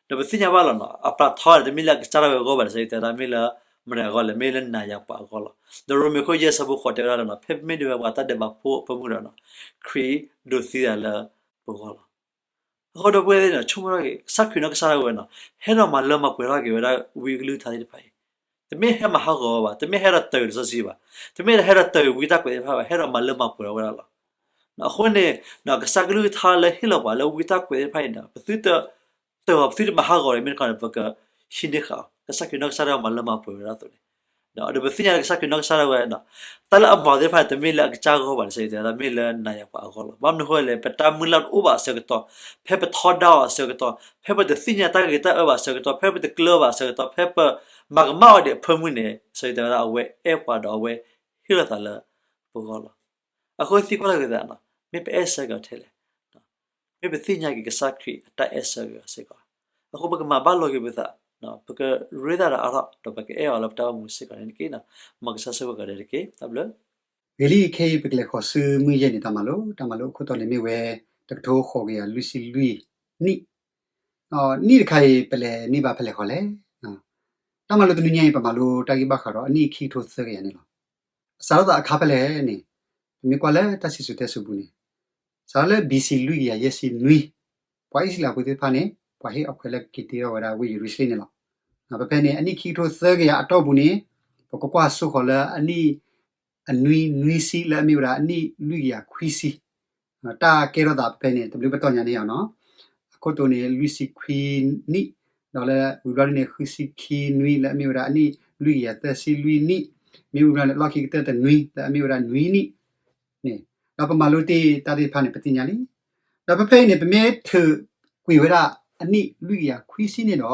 ဒီးပသ့ၣ်ညါဘၣ်လီၤနီၤ အပျၢ်ထီန့ၣ် တမ့ၢ်လၢအကစၢ်ဒၣ်ဝဲအဂီၢ်ဘၣ် လံာ်စီဆှံတဲဝဲဒၣ် မ့ၢ်လၢမတၤအဂီၢ်လဲၣ် မ့ၢ်လၢနၤယၤပှၤအဂီၢ်လီၤ. ဒီးရိမ့ၤခိၣ်ယဲၢ်ဆၢဖိဃိးတဲဝဲဒၣ်လီၤနီၤ ဖဲမ့ၢ်ဒၣ်ဝဲပှၤတၢ်ဒဲးဘးဖိအဖၢမုၢ်ဒီးနီၤ ခရံာ်ဒိးသံသးလၢပဂီၢ်လီၤ. အဃိဒီပုၢ်ဝဲၢ်သ့ၣ်နီၤ ဆိကမိၣ်ထီၣ်က့ၤ ကစၢ်ခရံာ်နီၢ်ကစၢ်ဒၣ်ဝဲနီၤ ဟဲဒီးမၤလၢမၤပှဲၤထီၣ်က့ၤဝဲဒၣ်ဝံအကလုၢ်ကထါသ့ၣ်တဖၣ်အံၤ, တမ့ၢ်ဟဲမၤဟးဂီၤဝဲဘၣ်, တမ့ၢ်ဟဲဒီးတၢၤလံာ်စီဆှံဘၣ်, တမ့ၢ်ဟဲဒီးဟဲဒီးတၢၤဝံတၢ်ကွဲးသ့ၣ်တဖၣ်ဘၣ်, ဟဲဒီးမၤလၢမၤပှဲၤထီၣ်ဝဲဒၣ်လီၤ. အဃိန့ၣ် ကစၢ်ကလုၢ်ကထါလၢဟ့ၣ်လီၤပှၤလၢဝံတၢ်ကွဲးသ့ၣ်တဖၣ်အံၤန့ၣ် ပသုတ တၢၤအီၤ ပသုတမၤဟးဂီၤန့ၣ် မ့ၢ်တခီန့ၣ် ပကဟံးန့ၢ်ဃာ်အီၤ ကစၢ်ခရံာ်နီၢ်ကစၢ်ဒၣ်ဝဲမၤလၢမၤပှဲၤဝဲဒၣ်အသိးန့ၣ်, ဒီးပသ့ၣ်ညါလၢကစၢ်ခရံာ်နီၢ်ကစၢ်ဒၣ်ဝဲ တၢ်လၢအမၤသ့ၣ်တဖၣ်န့ၣ် တမ့ၢ်လၢအကစၢ်အဂီၢ်ဘၣ်န့ၣ် စံးတဲဝဲဒၣ် မ့ၢ်လၢနၤယၤပှၤအဂီၢ်လီၤ. ဘၣ်မနုၤအဃိလဲၣ် ပတၢ်မုၢ်လၢ်တအိၣ်ဘၣ်အဆၢကတီၢ်, ဖဲပထီဒါအီၤအဆၢကတီၢ်, ဖဲပတသ့ၣ်ညါတၢ်ဂ့ၤတၢ်အၢဘၣ်အဆၢကတီၢ်, ဖဲပတကျၢၤဘၣ်အဆၢကတီၢ်, ဖဲပမၤကမၣ်အီၤဒံးအဖၢမုၢ်န့ၣ် စံးတဲဝဲဒၣ် အဝဲအဲၣ်ပှၤဒီးအဝဲဟ့ၣ်လီၤသးလၢပဂီၢ်လီၤ. အဃိသံကွၢ်လၢက့ၤသးနီၤ မ့ၢ်ပအဲၣ်ဆၢက့ၤအီၤထဲလဲၣ် မ့ၢ်ပသ့ၣ်ညါက့ၤကစၢ်ခရံာ်အတၢ်အဲၣ်ဆၢက့ၤအီၤစ့ၢ်ကီး, အဃိပကမၤဘၣ်လိာ်က့ၤပသး, ပကရ့သးဒီးအါထီၣ် ဒီးပကအဲၣ်အီၤလၢပတၢ်အိၣ်မူစ့ၢ်ကီးန့ၣ်တက့ၢ်. မ်ကစၢ်ဆိၣ်ဂ့ၤကဒီးတက့ၢ်. တၢ်ဘျုး ဂ့ၤလံ ခဲအံၤပကလဲၤဃီၤဆူမုၢ်ယဲၢ်နံၤတၢ်မၤလိ, တၢ်မၤလိအခိၣ်တီန့ၣ်မ့ၢ်ဝဲ တကထိဃိးကယၤလွံၢ်ဆံလွံၢ်နံၣ်, နံၣ်တခါအံၤ ပလဲၤန့ၢ်ဘၣ်ဖဲလဲၣ်ဃီလဲၣ်. တၢ်မၤလိတနွံညါအံၤ ပမၤလိတၢ်ဂ့ၢ်ဘၣ်ဃးဒီး အနံၣ်အခံကထိသၢကယၤန့ၣ်လီၤ. အစးထီၣ်သးအခါဖဲလဲၣ်န့ၣ်, ပမ့ၢ်ကွၢ်လၢတၢ်စံၣ်စိၤတဲစိၤပူၤန့ၣ်, စးထီၣ်လၢ B C လွံၢ်ကယၤယဲၢ်ဆံနွံ, ပှၤအံၣ်စရ့လးဖိသ့ၣ်တဖၣ်န့ၣ် ပှၤဟ့ၣ်အခွဲးလၢကက့ၤတ့ထီၣ်ဝဲဒၣ်ဝ့ၢ်ယရူၤၡလ့ၣ်န့ၣ်လီၤ. ဖဲဖဲန့ၣ် အနံၣ်ခံကထိသၢကယၤအတီၢ်ပူၤန့ၣ်, ပကကွၢ်စိဃီၤလၢအနံၣ်အနွံနွံဆံ လၢအမ့ၢ်ဝဲဒၣ်အနံၣ်လွံၢ်ကယၤခွံဆံ, တၢ်ကဲထီၣ်သးဖဲဖဲန့ၣ် တဘျုးပတီၢ်ညါန့ၣ်လီၤ. အခိၣ်တိၤန့ၣ် လွံၢ်ဆံခွံနံၣ်, ဒီးလၢဝံၤဘျီဒ်န့ၣ် ဃုဆံခံနွံ လၢအမ့ၢ်ဝဲဒၣ်အနံၣ်လွံၢ်ကယၤသၢဆံလွံၢ်နံၣ်, မ့ၢ်ဝံၤဘျီန့ၣ် လီၢ်ခံကတၢၢ်တနွံ လၢအမ့ၢ်ဝဲဒၣ်နွံနံၣ်န့ၣ်, ဒီးပမၤလိတ့ၢ်တၢ်သ့ၣ်တဖၣ်န့ၣ် ပသ့ၣ်ညါလံ. ဒီးဖဲဖဲအံၤန့ၣ် ပမ့ၢ်ထုးကွံာ်ဝဲဒၣ်အနံၣ်လွံၢ်ကယၤခွံဆံန့ၣ်ဒီး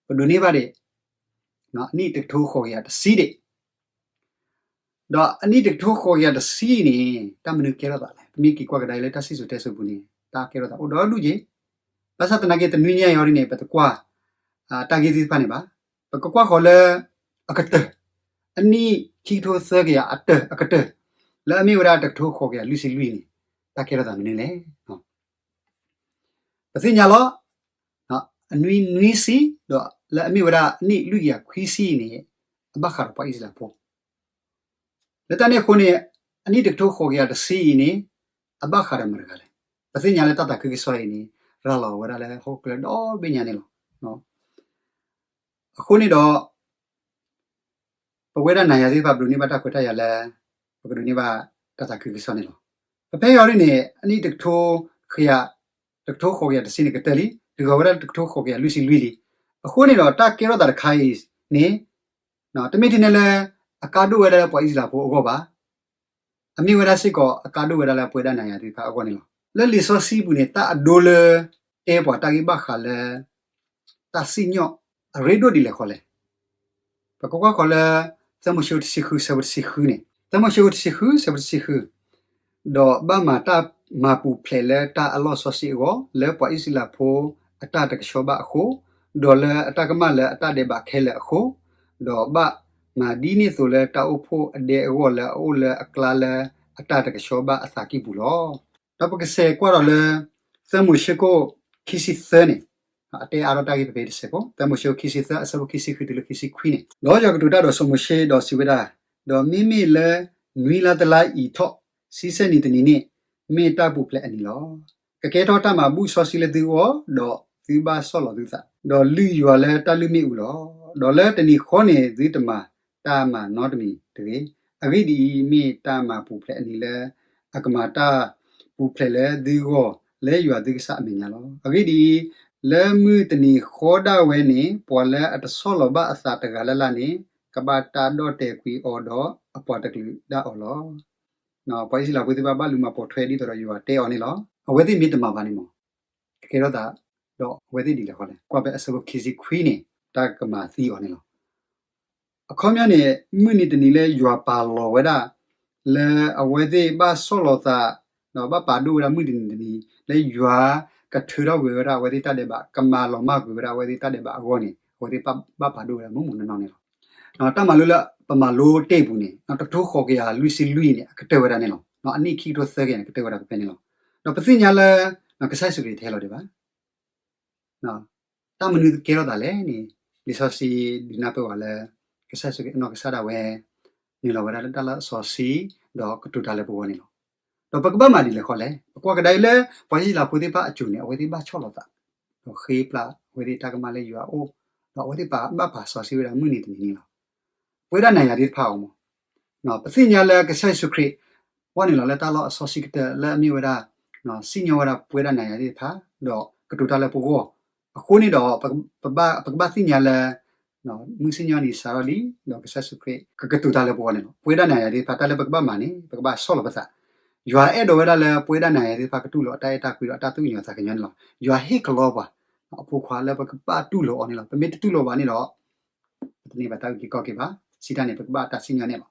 ပဒိးန့ၢ်ဘၣ်ဒံး အနံၣ်တကထိဃိးကယၤတဆံဒံး. ဒီးအနံၣ်တကထိဃိးကယၤတဆံအံၤန့ၣ် တၢ်မနုၤကဲထီၣ်သးလဲၣ်. ပမ့ၢ်က့ၤကွၢ်ကဒါအံၤလၢတၢ်စံၣ်စိၤတဲစိၤပူၤန့ၣ် တၢ်ကဲထီၣ်သးအိၣ်ဒီဒူၣ်က့ၤ, ဘၣ်ဆၣ်သနာ်က့ တနွံညါအံၤအီၤဒ်န့ၣ် ပတကွၢ် တၢ်ဂ့ၢ်သ့ၣ်တဖၣ်န့ၣ်ဘၣ်. ပကကွၢ်ဃီၤလၢအကတၢၢ်, အနံၣ်ခံကထိသၢကယၤအတၢၢ်အကတၢၢ်, လၢအမ့ၢ်ဝဲဒၣ်တကထိဃိးကယၤလွံၢ်ဆံလွံၢ်န့ၣ် တၢ်ကဲထီၣ်သးမနုၤလဲၣ်. ပသ့ၣ်ညါလီၤ အနွံနွံဆံ ဒီးလၢအမ့ၢ်ဝဲဒၣ်အနံၣ်လွံၢ်ကယၤခွံဆံအံၤန့ၣ် အဘၣ်ဃးဒီးပှၤအံၣ်စရ့လးဖိ, လၢတၢ်န့ၣ်အဃိန့ၣ် အနံၣ်တကထိဃိးကယၤတဆံအံၤန့ၣ် အဘၣ်ဃးဒီးမတၤတဂၤလဲၣ်. ပသ့ၣ်ညါလၢတၢ်သးခုကစီၣ်အံၤန့ၣ် ရၤလီၤဝဲဒၣ်လၢဟီၣ်ခိၣ်ချၢဒီဘ့ၣ်ညါန့ၣ်လီၤ. အဃိန့ၣ်ဒီး ပဝဲဒၣ်နၤယၤသ့ၣ်တဖၣ် ပဒိးန့ၢ်ဘၣ်တၢ်ခွဲးတၢ်ယာ်လၢ ပကဒိးန့ၢ်ဘၣ်တၢ်သးခုကစီၣ်န့ၣ်လီၤ. ပဖဲအံၤအီၤဒ်န့ၣ် အနံၣ်တကထိဃိးကယၤ, တကထိဃိးကယၤတဆံန့ၣ်ကတၢၢ်လံ, တုၤဃီၤဝဲဒၣ်တကထိဃိးကယၤလွံၢ်ဆံလွံၢ်လံ. အဃိန့ၣ်ဒီး တၢ်ကဲထီၣ်သးတခါအံၤန့ၣ် တမ့ၢ်ထဲန့ၣ်လၢ အကါဒိၣ်ဝဲဒၣ်လၢပှၤအံၣ်စရ့လးဖိအဂီၢ်ဘၣ်. အမ့ၢ်ဝဲဒၣ်စ့ၢ်ကီး အကါဒိၣ်ဝဲဒၣ်လၢပဝဲဒၣ်နၤယၤသ့ၣ်တဖၣ်အဂီၢ်န့ၣ်လီၤ. လၢလံာ်စီဆှံပူၤန့ၣ် တၢ်အဒိလၢ တဲပှၤတၢ်ဂ့ၢ်ဘၣ်ဃးလၢ တၢ်စံၣ်ညီၣ် အရ့ဒိၣ်ဒ်လဲၣ်ဃီလဲၣ်. ပကကွၢ်ဃီၤလၢ သၢမိၤၡ့တဆံဃု ဆၢဖိတဆံဃုန့ၣ်, သၢမိၤၡ့တဆံဃု ဆၢဖိတဆံဃု, ဒီးဘၣ်မၤတၢ်မၤပူၤဖျဲးလၢတၢ်အလီၢ်စီဆှံအဂီၢ် လၢပှၤအံၣ်စရ့လးဖိအတၢ်တကဆှီဘၣ်အဃိ, ဒီးလၢအတၢ်ကမၣ်လၢအတၢ်ဒဲးဘးခဲလၢာ်အဃိ, ဒီးဘၣ်မၤဒ်န့ၣ်အသိးလၢတၢ်အိၣ်ဖှိၣ်အဒဲအဂီၢ်လၢအအိၣ်လၢအကျါလၢအတၢ်တကဆှီဘၣ်အသးကံၢ်ပူၤလီၤ. ဒီးပကဆဲးကွၢ်ဒီးလၢ သၢမိၤၡ့ခိၣ်ခံဆံသၢန့ၣ်, အတဲအါထီၣ်တၢ်ဂ့ၢ်ဖဲဖဲတစဲးဖိ, သၢမိၤၡ့ခိၣ်ခံဆံသၢ အဆၢဖိခံဆံဃုတုၤလၢခံဆံခွံန့ၣ်, ဒီးယွၤကတိၤတၢ်ဒီးစီၤမိၤၡ့ဒီးစံးဝဲဒၣ်, ဒီးမ့မ့ၢ်လၢနွံလါတလါအံၤထီၣ်ဆံဆဲနံၤတနံၤန့ၣ် မ့ၢ်တၢ်ပူၤဖျဲးအနံၤလီၤ. ကကဲထီၣ်တၢ်မၤဘူၣ်စီဆှံလၢသုဂီၢ်, ဒီးသုဘၣ်ဆီၣ်လီၤသုသး, ဒီးလုၢ်ယွၤလၢတၢ်လုၢ်မ့ၣ်အူလီၤ. ဒီးလၢတနံၤဃီန့ၣ် သုတမၤတၢ်မၤနီတမံၤတဂ့ၤ. အဂ့ၢ်ဒ်အံၤ, မ့ၢ်တၢ်မၤပူၤဖျဲးအနံၤလၢ အကမၤတၢ်ပူၤဖျဲးလၢသုဂီၢ် လၢယွၤသုကစၢ်အမဲာ်ညါလီၤ. အဂ့ၢ်ဒ်အံၤ, လၢမုၢ်တနံၤဃီဒၣ်ဝဲန့ၣ် ပှၤလၢအတဆီၣ်လီၤဘၣ်အသးတဂၤလၢ်လၢ်န့ၣ် ကဘၣ်တၢ်ဒီၣ်တဲာ်ကွံာ်အီၤဒီးအပှၤတကလုာ်ဒၣ်အီၤလီၤ. ပှၤအံၣ်စရ့လးဖိသ့ၣ်တဖၣ်ဘၣ်လူၤမၤပိာ်ထွဲဒ်သိးဒီးယွၤတဲအီၤန့ၣ်လီၤ. အဝဲသ့ၣ်မ့ၢ်တမၤဘၣ်န့ၣ်မး ကကဲထီၣ်သး ဒီးအဝဲသ့ၣ်ဒ်လဲၣ်ဃီလဲၣ်. ကွၢ်ဖဲအဆၢဖိခံဆံခွံန့ၣ် တၢ်ကမၤသံအီၤန့ၣ်လီၤ. အခီပညီန့ၣ် မုၢ်နံၤတနံၤလၢယွၤပာ်လီၤဝဲဒၣ် လၢအဝဲသ့ၣ်ဘၣ်ဆီၣ်လီၤသး ဒီးဘၣ်ပာ်ဒိၣ်ဝဲဒၣ်မုၢ်တနံၤတနံၤ လၢယွၤကထုးထီၣ်ကွံာ်ဝဲဒၣ်အဝဲသ့ၣ်တၢ်ဒဲးဘး ကမၤလီၤမၢ်ကွံာ်ဝဲဒၣ်အဝဲသ့ၣ်တၢ်ဒဲးဘးအဂီၢ်န့ၣ် အဝဲသ့ၣ်ဘၣ်ပာ်ဒိၣ်ဝဲဒၣ်မုၢ်မုၢ်နီၢ်နီၢ်န့ၣ်လီၤ. တၢ်မၤလိလၢပမၤလိတ့ၢ်အပူၤန့ၣ် တကထိဃိးကယၤလွံၢ်ဆံလွံၢ်န့ၣ် အကတၢၢ်ဝဲဒၣ်န့ၣ်လီၤ. အနံၣ်ခံကထိသၢကယၤန့ၣ် ကတၢၢ်ဝဲဒၣ်ဖဲဖဲန့ၣ်လီၤ. ဒီးပသ့ၣ်ညါလၢ ကစၢ်ယ့ၣ်ၡူးခရံာ်တဟဲလီၤဒံးဘၣ် တၢ်မနုၤကဲထီၣ်သးလဲၣ်န့ၣ် လံာ်စီဆှံဒုးနၢ်ပၢၢ်ဝဲလၢ ကစၢ်ယ့ၣ်ၡူးခရံာ်အနီၢ်ကစၢ်ဒၣ်ဝဲ နုာ်လီၤဝဲဒၣ်လၢတၢ်လီၢ်စီဆှံ ဒီးကတိၤတၢ်လၢပဂီၢ်န့ၣ်လီၤ. ဒီးပကဘၣ်မၤဒ်လဲၣ်ဃီလဲၣ်. ပကွၢ်ကဒါအံၤလၢ ပှၤအံၣ်စရ့လးဖိသ့ၣ်တဖၣ်အစိၤန့ၣ် အဝဲသ့ၣ်ဘၣ်ဆီၣ်လီၤသး ဒီးဃ့ပျၢ်အဝဲသ့ၣ်တၢ်ကမၣ်လၢယွၤအအိၣ် ဒီးအဝဲသ့ၣ်ဘၣ်ပာ်စီဆှံဝဲဒၣ်မုၢ်နံၤတနံၤန့ၣ်လီၤ. ပဝဲဒၣ်နၤယၤသ့ၣ်တဖၣ်အံၤမး ပသ့ၣ်ညါလၢကစၢ်ယ့ၣ်ၡူးခရံာ် ဝဲနုာ်လီၤလၢတၢ်လီၢ်အစီဆှံကတၢၢ်လၢအမ့ၢ်ဝဲဒၣ် စံၣ်ညီၣ်ဝဲဒၣ်ပဝဲဒၣ်နၤယၤသ့ၣ်တဖၣ် ဒီးကတိၤတၢ်လၢပဂီၢ်. အဃိန့ၣ်ဒီး ပကဘၣ်သ့ၣ်ညါလၢ မုၢ်စံၣ်ညီၣ်နံၤစးထီၣ်လံ ဒီးကစၢ်ယ့ၣ်ၡူးခရံာ် ကကတိၤတၢ်လၢပဂီၢ်န့ၣ်လီၤ. ပဝဲဒၣ်နၤယၤသ့ၣ်တဖၣ် တၢ်လၢပကဘၣ်မၤန့ၣ် ပကဘၣ်ဆီၣ်လီၤပသး. ယွၤအဲၣ်ဒိးဝဲဒၣ်လၢပဝဲဒၣ်နၤယၤသ့ၣ်တဖၣ်ကတူၢ်လိာ်အတၢ်အဲၣ်တၢ်ကွံဒီးအတၢ်သူၣ်ကညီၤသးကညီၤန့ၣ်လီၤ. ယွၤဟ့ၣ်ကလီပှၤ အဖိခွါလၢပကဘၣ်တူၢ်လိာ်အီၤန့ၣ်လီၤ. ပမ့ၢ်တတူၢ်လိာ်ဘၣ်န့ၣ်ဒီး ပတန့ၢ်ဘၣ်တၢ်အုၣ်က့ၤခီၣ်က့ၤဘၣ်. စံးတၢ်န့ၣ် ပကဘၣ်တၢ်စံၣ်ညီၣ်န့ၣ်လီ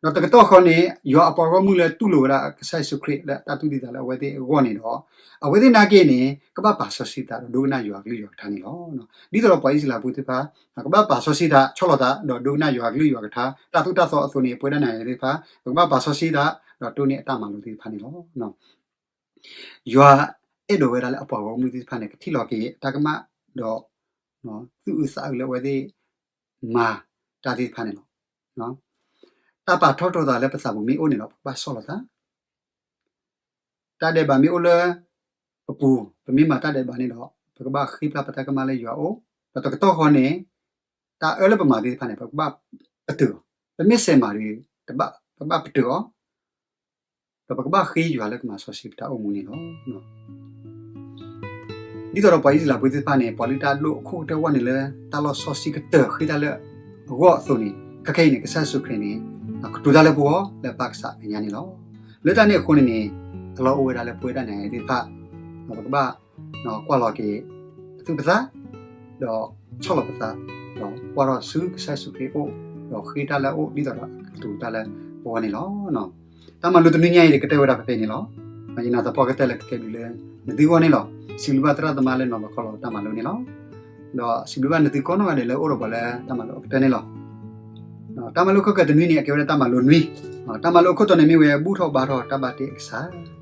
ၤ. ဒီးတကတီၢ်ဃီန့ၣ် ယွၤအပှၤဂီၢ်မုၢ်လၢတူၢ်လိာ်ဝဲဒၣ်ကစၢ်ယ့ၣ်ၡူးခရံာ်လၢအတၢ်သူၣ်ဒံးသးလၢအဝဲသ့ၣ်အဂီၢ်န့ၣ်ဒီး အဝဲသ့ၣ်နာ်က့န့ၣ် ကဘၣ်ပာ်စီဆှံသးဒီးဒိကနၣ်ယွၤအကလုၢ်ယွၤကထါန့ၣ်လီၤ. ဒ်သိးဒီးပှၤအံၣ်စရ့လးဖိသ့ၣ်တဖၣ် ကဘၣ်ပာ်စီဆှံသး ဆီၣ်လီၤသး ဒီးဒိကနၣ်ယွၤအကလုၢ်ယွၤကထါ တၢ်သိၣ်တၢ်သီအသိးန့ၣ် ပဝဲဒၣ်နၤယၤသ့ၣ်တဖၣ် ပကဘၣ်ပာ်စီဆှံသး ဒီးတိၢ်န့ၢ်အတၢ်မၤလိသ့ၣ်တဖၣ်န့ၣ်လီၤ. ယွၤအဲၣ်ဒိးဝဲဒၣ်လၢအပှၤဂီၢ်မုၢ်သ့ၣ်တဖၣ်န့ၣ် ကထံၣ်လီၤက့ၤအတၢ်ကမၣ် ဒီး သူၣ်အုးသးအုးလၢအဝဲသ့ၣ် မၤတၢ်သ့ၣ်တဖၣ်န့ၣ်လီၤ. တၢ်ပာ်ထီၣ်ထီသးလၢပသးပူၤမ့ၢ်အိၣ်န့ၣ်ဒီး ပကဘၣ်ဆီၣ်လီၤသး. တၢ်ဒဲးဘးမ့ၢ်အိၣ်လၢပပူၤ ပမ့ၢ်မၤတၢ်ဒဲးဘးန့ၣ်ဒီး ပကဘၣ်ဃ့ပျၢ်ပတၢ်ကမၣ်လၢယွၤအအိၣ်, ဒီးတကတီၢ်ဃီန့ၣ် တၢ်အၢလၢပမၤသ့ၣ်တဖၣ်န့ၣ် ပကဘၣ်ပတုာ်အီၤ, ပမ့ၢ်စဲးမၤဒီး ပဘၣ်ပတုာ်အီၤ, ဒီးပကဘၣ်ဃ့ယွၤလၢကမၤစီဆှံပတၢ်အိၣ်မူန့ၣ်လီၤ. ဒ်သိးဒီးပှၤအံၣ်စရ့လးဖိသ့ၣ်တဖၣ်န့ၣ် ပှၤလုၢ်တၢ်ဒိၣ်အခိၣ်ကတၢၢ်ဝဲန့ၣ်လၢ တၢ်လီၢ်စီဆှံကတၢၢ်ဃ့တၢ်လၢအဂီၢ်အသိးန့ၣ်, ခဲခဲအံၤန့ၣ် ကစၢ်ယ့ၣ်ၡူးခရံာ်န့ၣ် ကတိၤတၢ်လၢပဂီၢ်လၢပၢ်ကစၢ်မဲာ်ညါန့ၣ်လီၤ. လၢတၢ်န့ၣ်အဃိန့ၣ်န့ၣ် အလီၢ်အိၣ်ဝဲဒၣ်လၢပဝဲဒၣ်နၤယၤသ့ၣ်တဖၣ် ပကဘၣ်ကွၢ်လီၤက့ၤပသူၣ်ပသး, ဒီးဆီၣ်လီၤပသး, ဒီးကွၢ်ထီၣ်ဆူကစၢ်ယ့ၣ်ၡူးခရံာ်အအိၣ်, ဒီးဃ့တၢ်လၢအအိၣ် ဒ်သိးဒီးအကတိၤတၢ်လၢပဂီၢ်န့ၣ်လီၤ. တၢ်မၤလိတနွံညါအံၤ ကတၢၢ်ဝဲဒၣ်ဖဲဖဲန့ၣ်လီၤ. ယနာ်သပှၢ်ကတၢၢ်လၢကကဲဘျုးလၢနသုဂီၢ်န့ၣ်လီၤ. စံးဘျုးဘၣ်သရၣ်သမါလၢနီၤလီၤခီလီၤတၢ်မၤလိန့ၣ်လီၤ. ဒီးစံးဘျုးဘၣ်နသုကိးနီၢ်ဂၤဒဲးလၢအိၣ်ဒီးပှၤလၢတၢ်မၤလိအကတၢၢ်န့ၣ်လီၤ. တၢ်မၤလိခိၣ်ကၢတနွံန့ၣ် အကဲဝဲဒၣ်တၢ်မၤလိနွံ, တၢ်မၤလိအခိၣ်တီန့ၣ်မ့ၢ်ဝဲ ဘူၣ်ထီၣ်ဘါထီၣ်တၢ်ဘၣ်တ့အကစၢ်.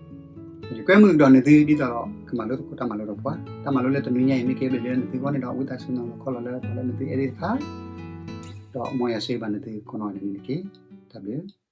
ယကွဲမုာ်ကဒီးနသု ဒ်သိးကမၤလိသကိးတၢ်မၤလိဒီးပှၤ, တၢ်မၤလိလၢတနွံညါအံၤ မ့ၢ်ကဲဘျုးလၢနသုဂီၢ်န့ၣ်ဒီး ဝံသးစူၤနီၤလီၤခီလီၤလၢပှၤလၢနသုအဲၣ်သ့ၣ်တဖၣ်, ဒီးမ်ယွၤဆိၣ်ဂ့ၤဘၣ်နသုကိးနီၢ်ဂၤဒဲးန့ၣ်တက့ၢ်. တၢ်ဘျုး